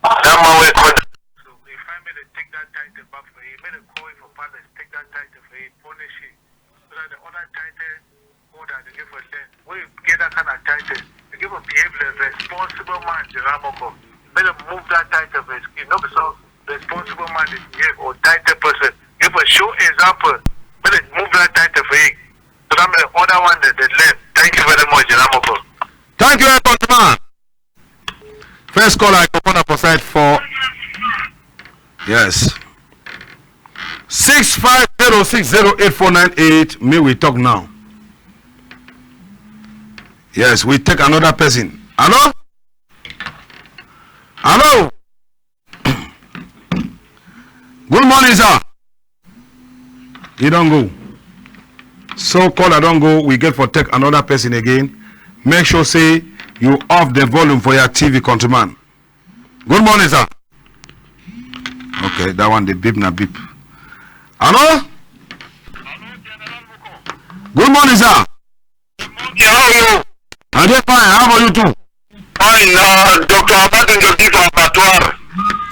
That man wey call. So if I make dem take that title back for him, make dem call him for palace, take that title for him, punish him. So that the other title holder dey get for learn. When you get that kind of title, you get for behave like responsible man, General Moko. Make dem move that title for his skin. No be so responsible man dey behave or title person. Get for show example. Make dem move that title for him. So that make the other one dey dey learn. Thank you very much, General Moko. Thank you, countryman. First caller, I go call up for side for. Yes. Six five zero. zero six zero eight four nine eight. May we talk now. Yes, we take another person. Hello? Hello? Good morning, sir. You don't go. So caller don't go. We get for take another person again. Make sure say you off the volume for your T V, countryman. Good morning, sir. Okay, that one the beep na beep. Hello? Good morning, sir. How are you? I dey fine. How about you too? Fine. Uh, Doctor Abatunjo be for abattoir.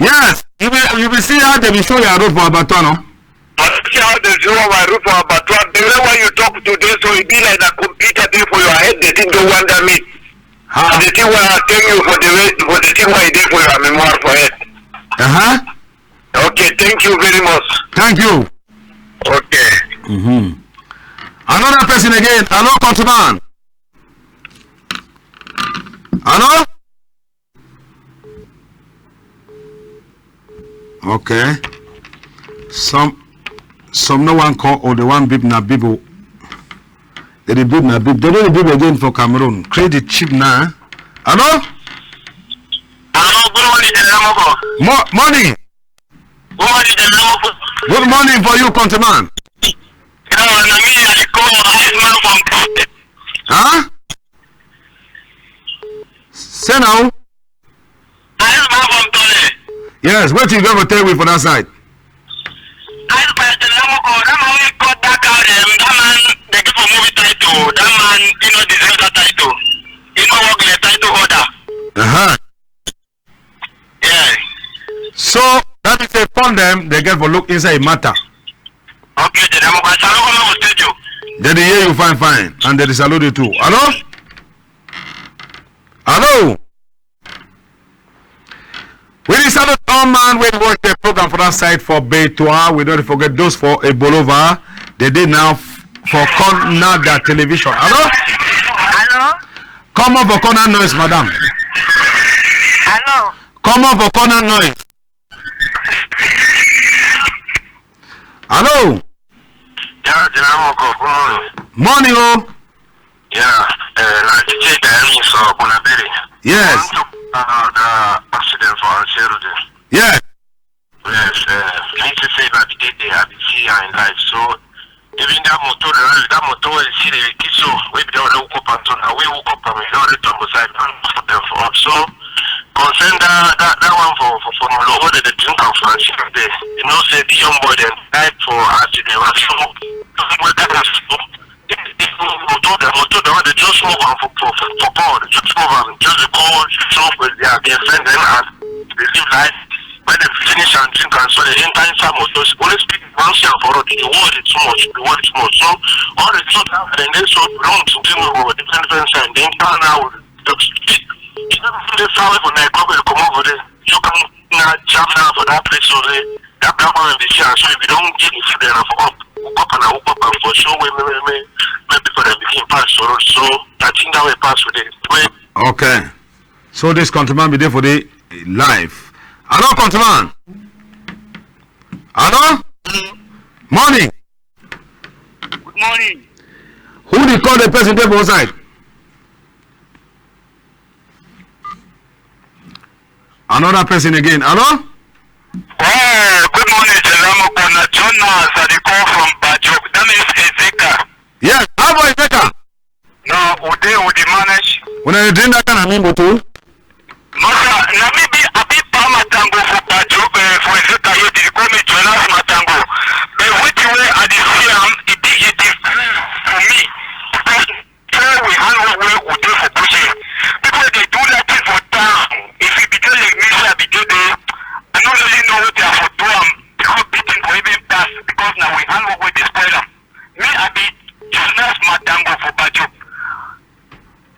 Yes. You be, you be see how they be show your road for abattoir, no? I see how they show my road for abattoir. The way when you talk today, so it be like that computer dey for your head. They didn't do wonder me. How? The thing wey I tell you for the way, for the thing wey dey for your memoir for head. Uh-huh. Okay, thank you very much. Thank you. Okay. Mm-hmm. Another person again. Hello, countryman. Hello? Okay. Some, some no one call or the one beep na beep. Oh. They dey beep na beep. They no dey beep again for Cameroon. Credit cheap na. Hello? Hello, good morning, General Moko. Mo-, morning. Good morning, General Moko. Good morning for you, countryman. Yeah, na me, I dey call Iceman from Tole. Huh? Say now. Iceman from Tole. Yes, wetin you get for tell we for that side? Iceman, General Moko, that man wey cut that cow dem, that man, they give for movie title. That man, you know, deserve that title. You know, work like title holder. Uh-huh. Yeah. So, that is a fund dem, they get for look inside the matter. Okay, then I'm gonna salute all the studio. Then they hear you fine, fine, and they salute you too. Hello? Hello? We dey salute all man wey watch the program for that side for Betoua. We don't forget those for Ebolova. They dey now f-, for Canada Television. Hello? Hello? Come up for corner noise, madam. Hello? Come up for corner noise. Hello? Yeah, General Moko, good morning. Morning, oh. Yeah, uh, na D J Diamis for Bonaberi. Yes. I want to, uh, the accident for Anseru there. Yes. Yes, uh, I need to say that the day I be see her in life. So, even that motor, that, that motor wey you see the kiss so, wey be the one wey hook up and turn, and wey hook up and we don reach on side, and put them for up. So, concern that, that, that one for, for, for Molo, wey dey drink am for Anseru there. You know, say the young boy dem die for accident. So, wey that is so, motor, the motor, the one they just move am for, for, for, for call, just move am, just the call, just move with their, their friend dem and they live life. When they finish and drink and so they enter inside motor, only speed one shell for road, the world is too much, the world is too much. So all the things that they dey so wrong to do for different, different side. They enter now with the speed. You know, they far away from there, come and come over there. You can now jam now for that place over there. That black woman be here, so if you don't give the food enough up, hook up and hook up and for show way, me, me, me, me before they begin pass for road. So I think that way pass for the way. Okay. So this countryman be there for the life. Hello, countryman. Hello? Morning. Good morning. Who dey call the person dey for side? Another person again. Hello? Oh, good morning, General Moko. Na Jonas, I dey call from Bajok. That means Ezeka. Yes, how about Ezeka? No, we dey, we dey manage. Una dey drink that kind of mimbo too? No, sir. Na me be, I be Pa Matango for Bajok, eh, for Ezeka here. They call me Jonas Matango. But wetin wey I dey see am, e dey, e dey for me. Because say we hand work wey we dey for bush here. People dey do that thing for town. If e be dey like me, say I be dey there, I no really know wetin I for do am. Because beating for even pass. Because na we hand work wey dey spoil am. Me, I be Jonas Matango for Bajok.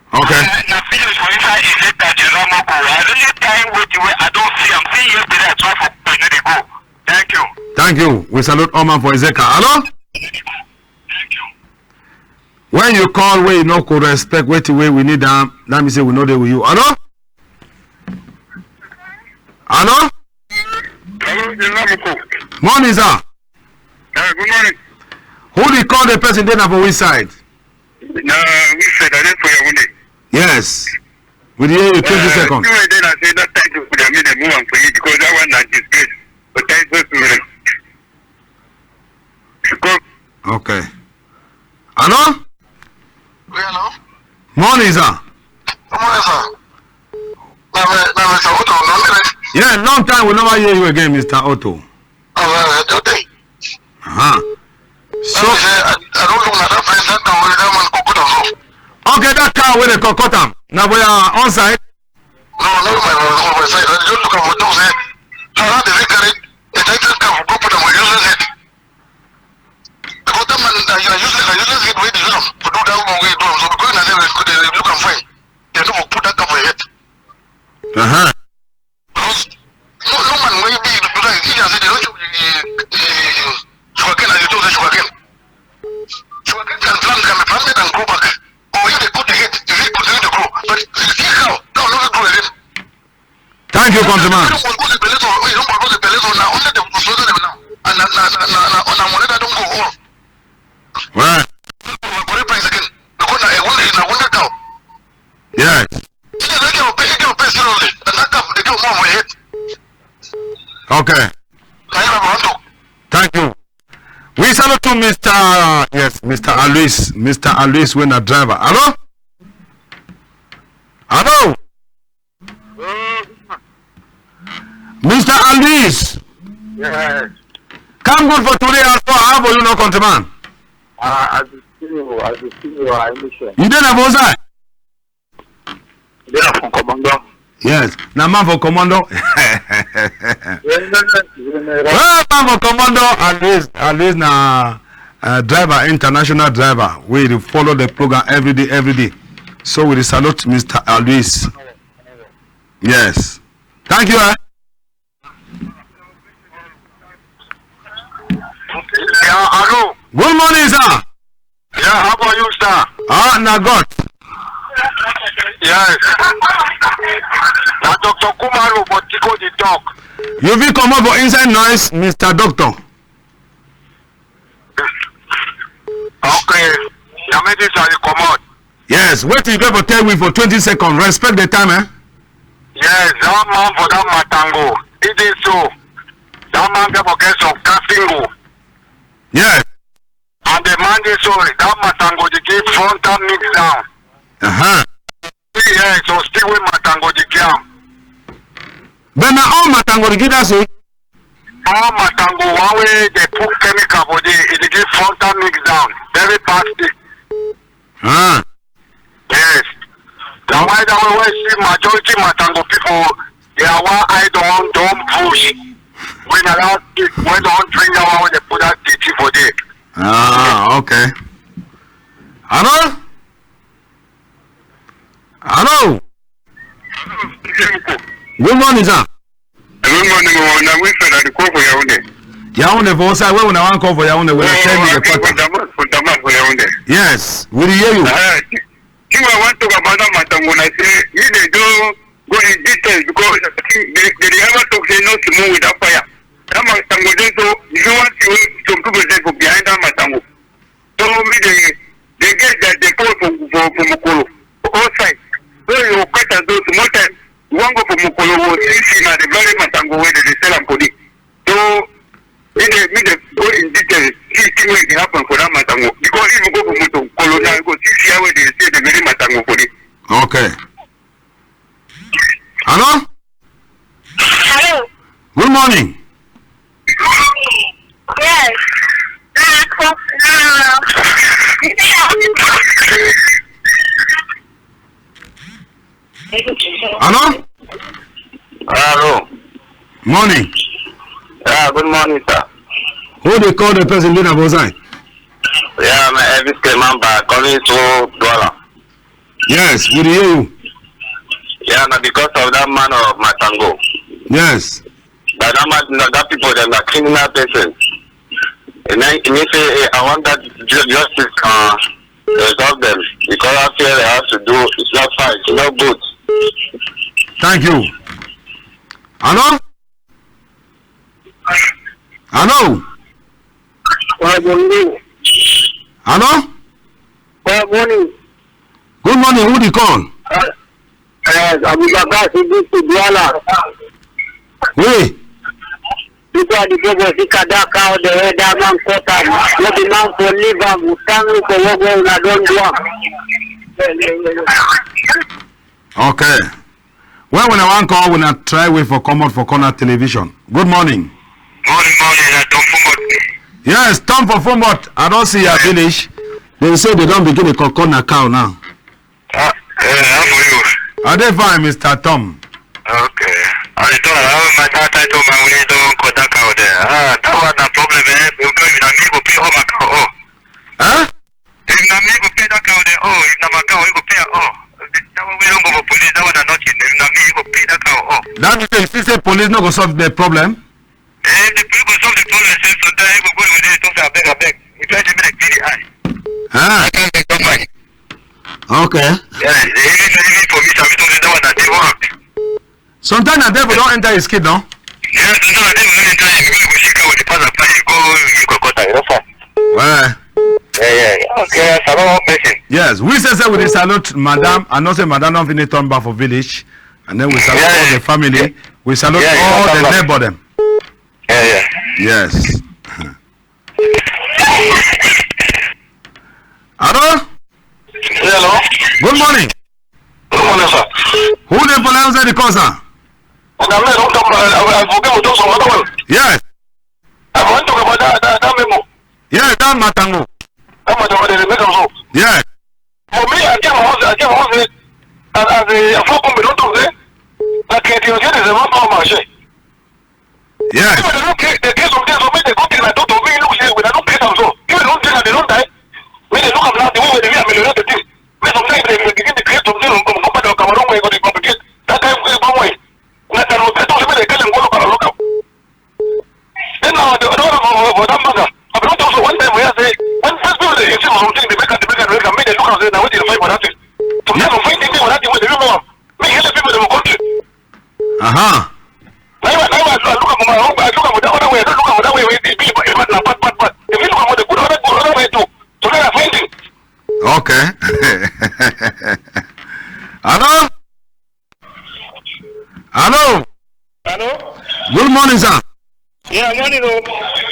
Okay. Na, na village for inside Ezeka, General Moko. I really time wetin wey I don see am. See yesterday, I try for, e no dey go. Thank you. Thank you. We salute all man for Ezeka. Hello? When you call, wey you no go respect wetin wey we need am, let me say we no dey with you. Hello? Hello? Hello, General Moko. Morning, sir. Eh, good morning. Who dey call the person dey na for which side? Na which side? I dey for Yaoundé. Yes. We dey hear you, twenty seconds. Uh, see why dey na say that time people dey make dem move am for you because that one na disgrace. But thank God to them. Because okay. Hello? Oui, hello? Morning, sir. Good morning, sir. Na me, na Mister Otto, no me. Yeah, long time we never hear you again, Mister Otto. Uh, okay. Uh-huh. So, I, I don't look at that place, that time wey that man go put am so. Okay, that car wey dey cut am. Na for your own side? No, no, my, my, my side. I just look at my dog, say, how, how dey carry the title car go put am for useless head? Because that man, na, na useless, na useless head wey dey use am to do that one wey do am. So because na say we dey look am fine, dem no go put that car for head. Uh-huh. Because no, no man wey be do that, if you say dem no chop the, the sugarcane, as you talk say sugarcane. Sugarcane can plant, can be planted and grow back. Or if dem cut the head, e fit continue to grow. But you see cow, cow no fit grow again. Thank you, countryman. Go the palace, or you don't go the palace, or na only the slaughter them now. And na, na, na, na, na, na money that don't go all. Right. Correct price again. Because na a hundred, na hundred cow. Yes. If dem no get pay, if dem pay seriously, and that cow, dem get more for head. Okay. Na him I want to. Thank you. We salute to Mister Yes, Mister Alois. Mister Alois, wey na driver. Hello? Hello? Mister Alois. Yes. Come good for today as well. How for you, no countryman? Uh, as you see you, as you see you, I listen. You dey na for side? Dey na for commando. Yes, na man for commando. General, general. Well, man for commando, at least, at least na uh, driver, international driver. We dey follow the program every day, every day. So we dey salute Mister Alois. Yes. Thank you. Eh? Yeah, hello. Good morning, sir. Yeah, how about you, sir? Ah, na God. Yes. Na Doctor Kumaro Botiko dey talk. You fit comot for inside noise, Mister Doctor. Okay. Na me this I dey comot. Yes, wetin you get for tell we for twenty seconds? Respect the time, eh? Yes, that man for that Matango, e dey so. That man get for get some casting go. Yes. And the man dey so, that Matango dey give frontal mix down. Uh-huh. Yeah, so still wey Matango dey give am. But na all Matango dey give that so? All Matango, one wey dey put chemical for there, e dey give frontal mix down. Very bad stick. Ah. Yes. Na why that way wey see majority Matango people, their one eye don, don push. Wey na that stick wey don drink that one wey dey put that dirty for there. Ah, okay. Hello? Hello? Good morning, sir. Good morning, oh, na we side I dey call for Yaoundé. Yaoundé for outside, where una wan call for Yaoundé? Una tell me the pattern. For Damas, for Damas for Yaoundé. Yes, we dey hear you. Uh, thing I wan talk about that Matango na say, me dey don go in detail because they, they dey ever talk say no small with that fire. That Matango dey so, if you wan see wey some people dey for behind that Matango. So me dey, dey get their depot for, for, for Mokolo, for all side. So you go catch am so small time, you wan go for Mokolo, go see, see na the very Matango wey dem dey sell am for there. So me dey, me dey go in detail, see thing wey dey happen for that Matango. Because if you go for Mokolo now, you go see, see how wey dem dey sell the very Matango for there. Okay. Hello? Hello. Good morning. Yes. Hello? Hello. Morning. Yeah, good morning, sir. Who dey call, the person dey na for side? Yeah, na Elvis Clement Ba, coming through Douala. Yes, we dey hear you. Yeah, na because of that man of Matango. Yes. But that man, na, that people dem na criminal person. And then e mean say, eh, I want that ju-, justice, uh, resolve them because that thing they have to do, it's not fine, it's not good. Thank you. Hello? Hello? Wa bongo. Hello? Good morning. Good morning. Who dey call? Yes, Abubakar Siddiqui Douala. Oui. People are the people see kada cow, the head that man cut am. No be man for leave am. We thank you for what God una don do am. Okay. When una wan call, una try wait for comot for corner television. Good morning. Morning, morning. Na Tom Fumot. Yes, Tom for Fumot. I don see your village. Dem say dem don begin dey call corner cow now. Ah, eh, how for you? I dey fine, Mister Tom. Okay. I dey talk, I don my that title man wey don cut that cow there. Ah, that one na problem, eh. Because if na me go pay all my cow, oh. Huh? If na me go pay that cow there, oh. If na my cow, you go pay am, oh. That one wey don go for police, that one na nothing. If na me, you go pay that cow, oh. That mean say you see say police no go solve the problem? Eh, the people go solve the problem, say, so that you go go with them, talk say, "Abeg, abeg." You try to make clear the eye. Ah. I can't make up mind. Okay. Yeah, even, even for me, some people say that one na devil act. Sometimes na devil don enter his skin, no? Yeah, sometimes na devil don enter him. You go see cow with the pass and fly, you go, you go cut am, you know, fine. Well. Yeah, yeah, yeah. Okay, I salute one person. Yes, we say, say we dey salute madam. I know say madam don finish turn back for village. And then we salute all the family. We salute all the neighbor dem. Yeah, yeah. Yes. Hello? Hello? Good morning. Good morning, sir. Who dey for line side dey call, sir? Okay, I don talk, I, I, I forget to talk some other one. Yes. I want talk about that, that, that memo. Yes, that Matango. That Matango, they make am so. Yes. For me, I get my husband, I get my husband. As, as a, a four company, don't talk there. Like, uh, the other day, the one power machine. Yes. If they don't create, they create something, so make they go take that doctor, make look say, when I don't create am so. If they don't take am, they don't die. Make they look am now, the way they will ameliorate the thing. Make sometimes they, they begin to create something, come, come back to Cameroon, where they complicate. That kind of way. Na dem go tell say make dem carry dem go look am, look am. Then now, the other one for, for, for that matter, I be don talk so one time we hear say, when first people dey insist on something, they make am, they make am, they make am, make dem look am say na wetin dey fight for that thing. Sometimes some fine thing dey for that thing wey dey remove am. Make help people dem go country. Aha. Na him I, na him I look am for my own, I look am for that other way, I don't look am for that way wey dey be, but na bad, bad, bad. If you look am for the good, other good, other way too. So na fine thing. Okay. Hello? Hello? Hello? Good morning, sir. Yeah, morning, oh.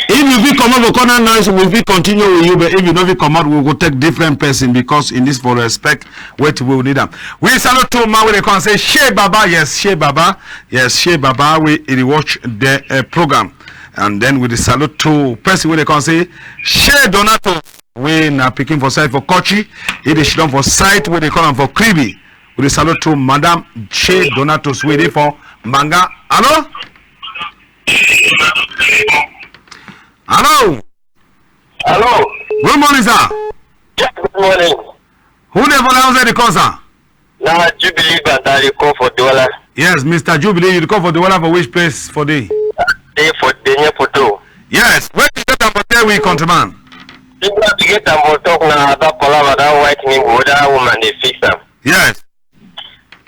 If you fit comot for corner noise, we fit continue with you, but if you no fit comot, we go take different person because in this for respect, wait, we will need am. We salute to man wey dey come say, "Shey Baba," yes, Shey Baba, yes, Shey Baba, we dey watch the, uh, program. And then we dey salute to person wey dey come say, "Shey Donato." Wey na pikin for side for Kochi, he dey sidon for side wey dey call am for Kribi. We dey salute to Madam Che Donatus wey dey for Manga. Hello? Hello? Hello? Good morning, sir. Yeah, good morning. Who dey for line side dey call, sir? Na Jubilee Bata dey call for Douala. Yes, Mister Jubilee, you dey call for Douala for which place for dey? Dey for dey near Poto. Yes, wetin you get am for tell we, countryman? People be get am for talk na that palava, that white name, that woman dey fix am. Yes.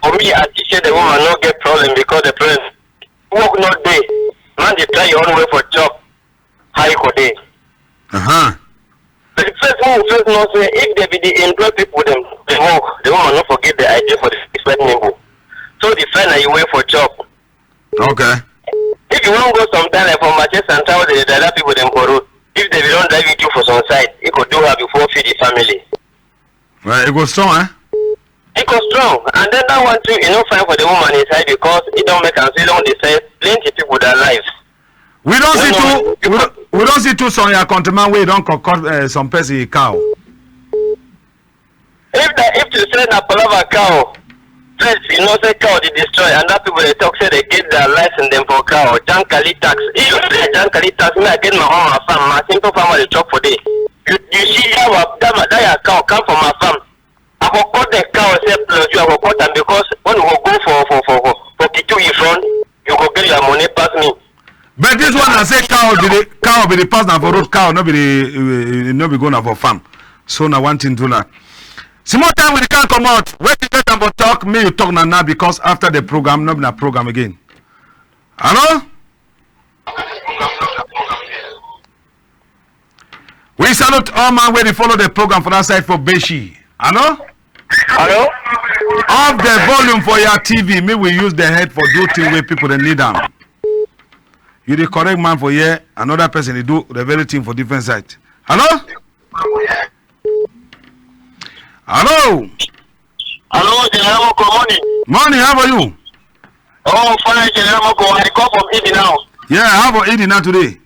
For me, I think say the woman no get problem because the problem work no dey. Man dey try your own way for chop. How you go dey? Uh-huh. But the first thing we first know say if they be the employ people dem dey work, the woman no forget the idea for the expect neighbor. So the fine na you wait for chop. Okay. If you wan go sometime like for Marché Central, the other people dem for road. If they be don drive you through for some side, it go do her before feed the family. Well, e go strong, eh? E go strong, and then that one too, e no fine for the woman inside because e don make am say e don dey save plenty people their life. We don see too, we don, we don see too some your countryman wey don cut, cut, eh, some person cow. If that, if to say na palava cow, first, you know say cow dey destroy, and that people dey talk say they get their license dem for cow, Jankali tax. If you say Jankali tax, me I get my own, my farm, my simple farmer dey chop for day. You, you see that wa-, that ma-, that your cow come from my farm. I go cut the cow sef plus you, I go cut am because when we go go for, for, for, for, for Kitui front, you go get your money pass me. But this one I say cow be the, cow be the pass na for road, cow no be the, uh, no be go na for farm. So na one thing do na. Small time we dey come comot. Wetin get am for talk, me you talk na now because after the program, no be na program again. Hello? We I salute all man wey dey follow the program for that side for Beshi. Hello? Hello? Off the volume for your T V. Me we use the head for do thing wey people dey need am. You dey correct man for here, another person dey do the very thing for different side. Hello? Hello? Hello, General Moko, morning. Morning, how are you? Oh, fine, General Moko. I call from Idi now. Yeah, how about Idi now today?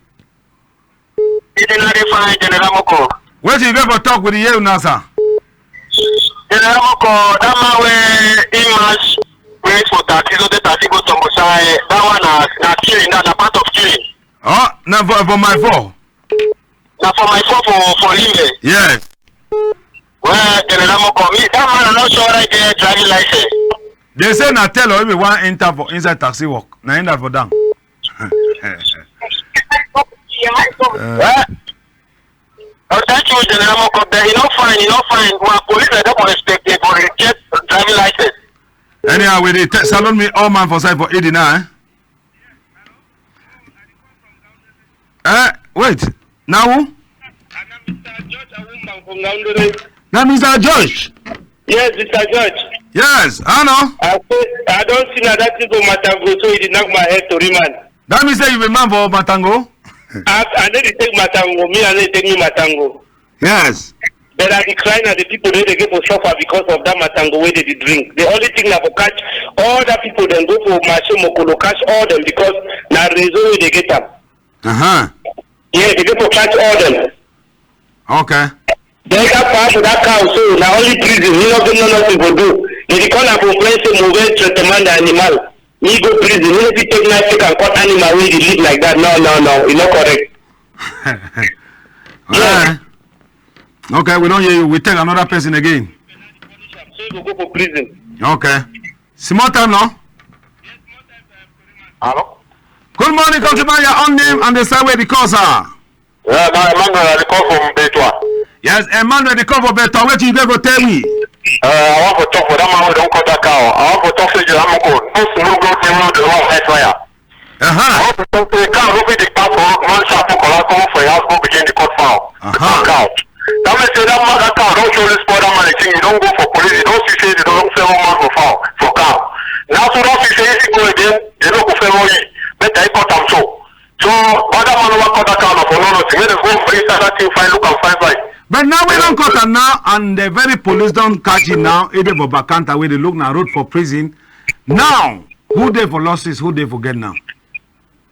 Idi now dey fine, General Moko. Wetin you get for talk with the year now, sir? General Moko, that man wey he mash race for taxi, so the taxi go Tombosa, eh, that one na, na killing, that na part of killing. Oh, na for, for my four. Na for my four for, for Limbe. Yes. Well, General Moko, me, that man, I no sure I get driving license. They say na tell or if you wan enter for inside taxi work, na enter for down. Eh. Well, oh, thank you, General Moko, but e no fine, e no fine. My police, I don't respect it for get driving license. Anyhow, we dey te-, salute me all man for side for Idi now, eh? Eh, wait. Na who? Na Mister George Awumba from Ngaoundere. Na Mister George? Yes, Mister George. Yes, I know. I say, I don see na that thing for Matango, so e dey knock my head, tori man. That mean say you be man for Matango? I, I no dey take Matango. Me, I no dey take me Matango. Yes. But I dey cry na the people wey dey get for suffer because of that Matango wey dey dey drink. The only thing na for catch all that people dem go for Marché Mokolo, catch all dem because na réseau wey dey get am. Uh-huh. Yeah, dey get for catch all dem. Okay. Then that part for that cow so na only prison. He no get no nothing for do. They dey call am for French say mauvais traitement d'animal. Me go prison. Me no fit take knife take and cut animal wey dey live like that. No, no, no. E no correct. Well, okay, we don hear you. We take another person again. So you go go for prison. Okay. Small time now. Hello? Good morning, countryman. Your own name and the side where the call, sir. Yeah, na Emmanuel, I dey call from Beitwa. Yes, Emmanuel, dey call for Beitwa. Wetin you dey go tell me? Uh, I wan for talk for that man wey don cut that cow. I wan for talk say General Moko, no small go tell me the one high fire. Uh-huh. I wan for talk say cow no fit dey pass for road, man sharp for collect comot for your house go begin dey cut fowl. Uh-huh. Cut cow. That mean say that man, that cow don surely spoil that man the thing. He don go for police. He don see say they don fair one man for fowl, for cow. Now so don see say if he go again, they no go fair one yi. Better he cut am so. So, but that man wey cut that cow na for no nothing. Make dem go for inside that thing, fine, look am fine, fine. But now we don cut am now, and the very police don catch him now. E dey for Bakanta wey dey look na road for prison. Now, who dey for losses? Who dey for get now?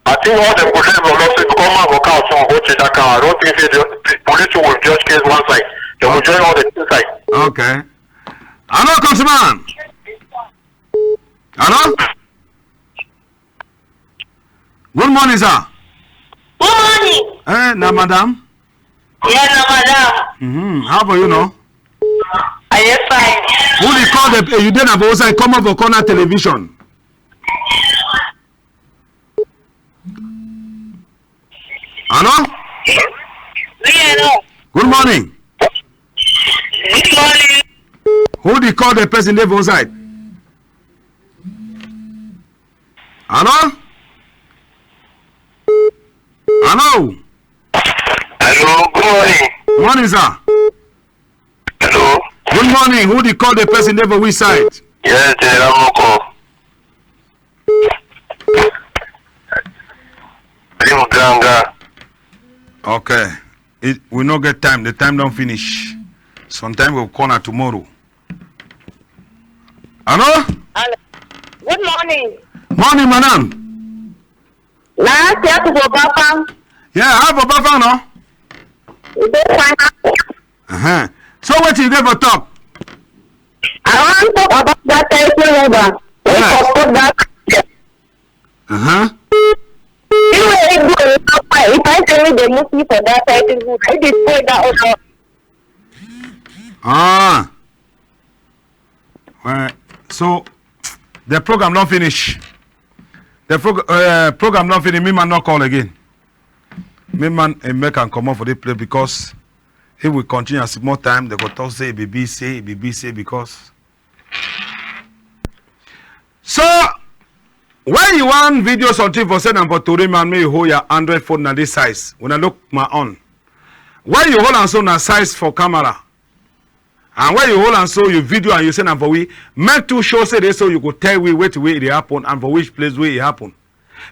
I think all dem go dey for losses because man for cow so go check that cow. I don't think say the, the police will judge case one side. They will join all the two sides. Okay. Hello, countryman. Hello? Good morning, sir. Good morning. Eh, na madam? Yeah, na madam. Mm-hmm. How about you, no? I am fine. Who dey call the, eh, you dey na for outside, come up for corner television. Hello? Me, hello. Good morning. Good morning. Who dey call the person dey for outside? Hello? Hello? Hello, good morning. Morning, sir. Hello? Good morning. Who dey call the person dey for which side? Yes, General Moko. Dream Ganga. Okay. It, we no get time. The time don finish. Sometime we go call her tomorrow. Hello? Hello. Good morning. Morning, madam. Na Asiatu for Bafang. Yeah, how for Bafang, no? We dey fine. Uh-huh. So wetin you get for talk? I wan talk about that title holder. Yes. Wey for put that. Uh-huh. You wey go, if I say make dem move me for that title holder, e dey spoil that other. Ah. Well, so the program don finish. The prog-, uh, program don finish. Me man no call again. Me man, eh, make am comot for this place because if we continue a small time, they go talk say e be be say, e be be say because. So when you wan video something for send am for tori man, make you hold your Android phone na this size. When I look my own. Why you hold am so na size for camera? And why you hold am so, you video and you send am for we? Make to show say dey so you go tell we wetin wey e dey happen and for which place wey e happen.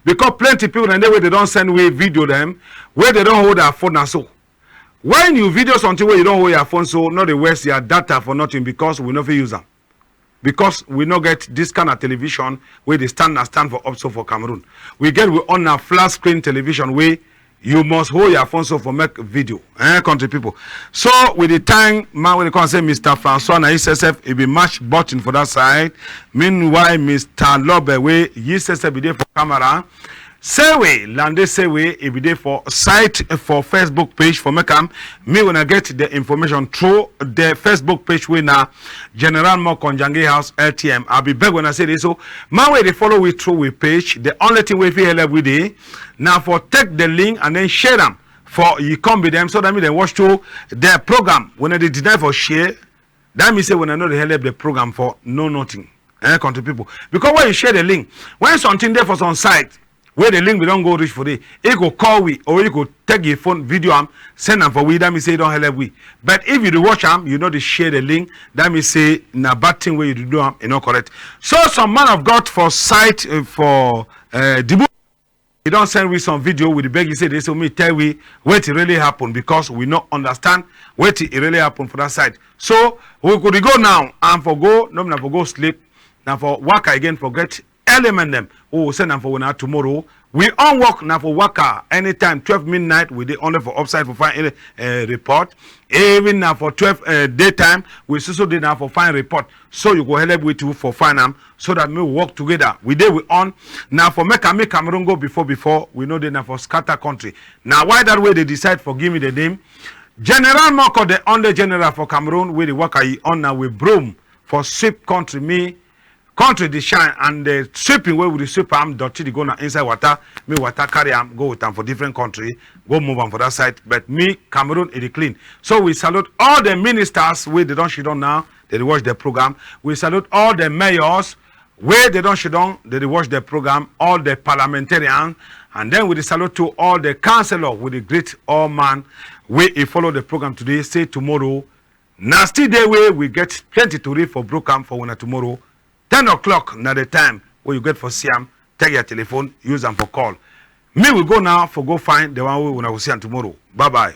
Because plenty people dem dey wey dey don send we video dem, wey dey don hold their phone na so. When you video something wey you don hold your phone so, no dey waste your data for nothing because we no fit use am. Because we no get this kind of television wey dey stand na stand for up so for Cameroon. We get we own na flat screen television wey you must hold your phone so for make video. Eh, country people. So with the time, man, wey dey come say Mister Francois na yi sef sef, e be match button for that side. Meanwhile, Mister Lobe wey yi sef sef be dey for camera. Sewe, Lande Sewe, e be dey for site for Facebook page for make am. Me when I get the information through the Facebook page wey na General Moko Njangi House L T M. I be beg when I say this. So man wey dey follow we through we page, the only thing wey fit help we dey na for take the link and then share am for you come be them so that me dem watch through the program. When I dey deny for share, that mean say when I no dey help the program for no nothing. Eh, country people. Because when you share the link, when something dey for some site, where the link we don go reach for there, e go call we or e go take your phone, video am, send am for we. That mean say e don help we. But if you dey watch am, you no dey share the link, that mean say na bad thing wey you dey do am, e no correct. So some man of God for site, uh, for uh, Dibu, e don send we some video with the beg. E say dey so me tell we wetin really happen because we no understand wetin e really happen for that side. So we could go now and for go, no be na for go sleep, na for waka again for get element dem. We will send am for una tomorrow. We on work na for waka anytime twelve midnight. We dey only for upside for find any uh, report. Even na for twelve uh, daytime, we so so dey na for find report. So you go help we too for find am so that we work together. We dey we on na for make am make Cameroon go before before. We know dey na for scatter country. Na why that way they decide for give me the name General Moko, the only general for Cameroon wey dey waka yi on na we broom for sweep country. Me country dey shine and the sweeping wey we dey sweep am, dirty dey go na inside water. Me water carry am go with am for different country, go move am for that side. But me Cameroon e dey clean. So we salute all the ministers wey dey don sit down now. They dey watch the program. We salute all the mayors wey dey don sit down. They dey watch the program. All the parliamentarians, and then we dey salute to all the councillor. We dey greet all man wey e follow the program today. Say tomorrow na still day wey we get plenty tori for broke am for una tomorrow. Ten o'clock na the time wey you get for see am. Take your telephone, use am for call. Me we go now for go find the one wey una go see am tomorrow. Bye bye.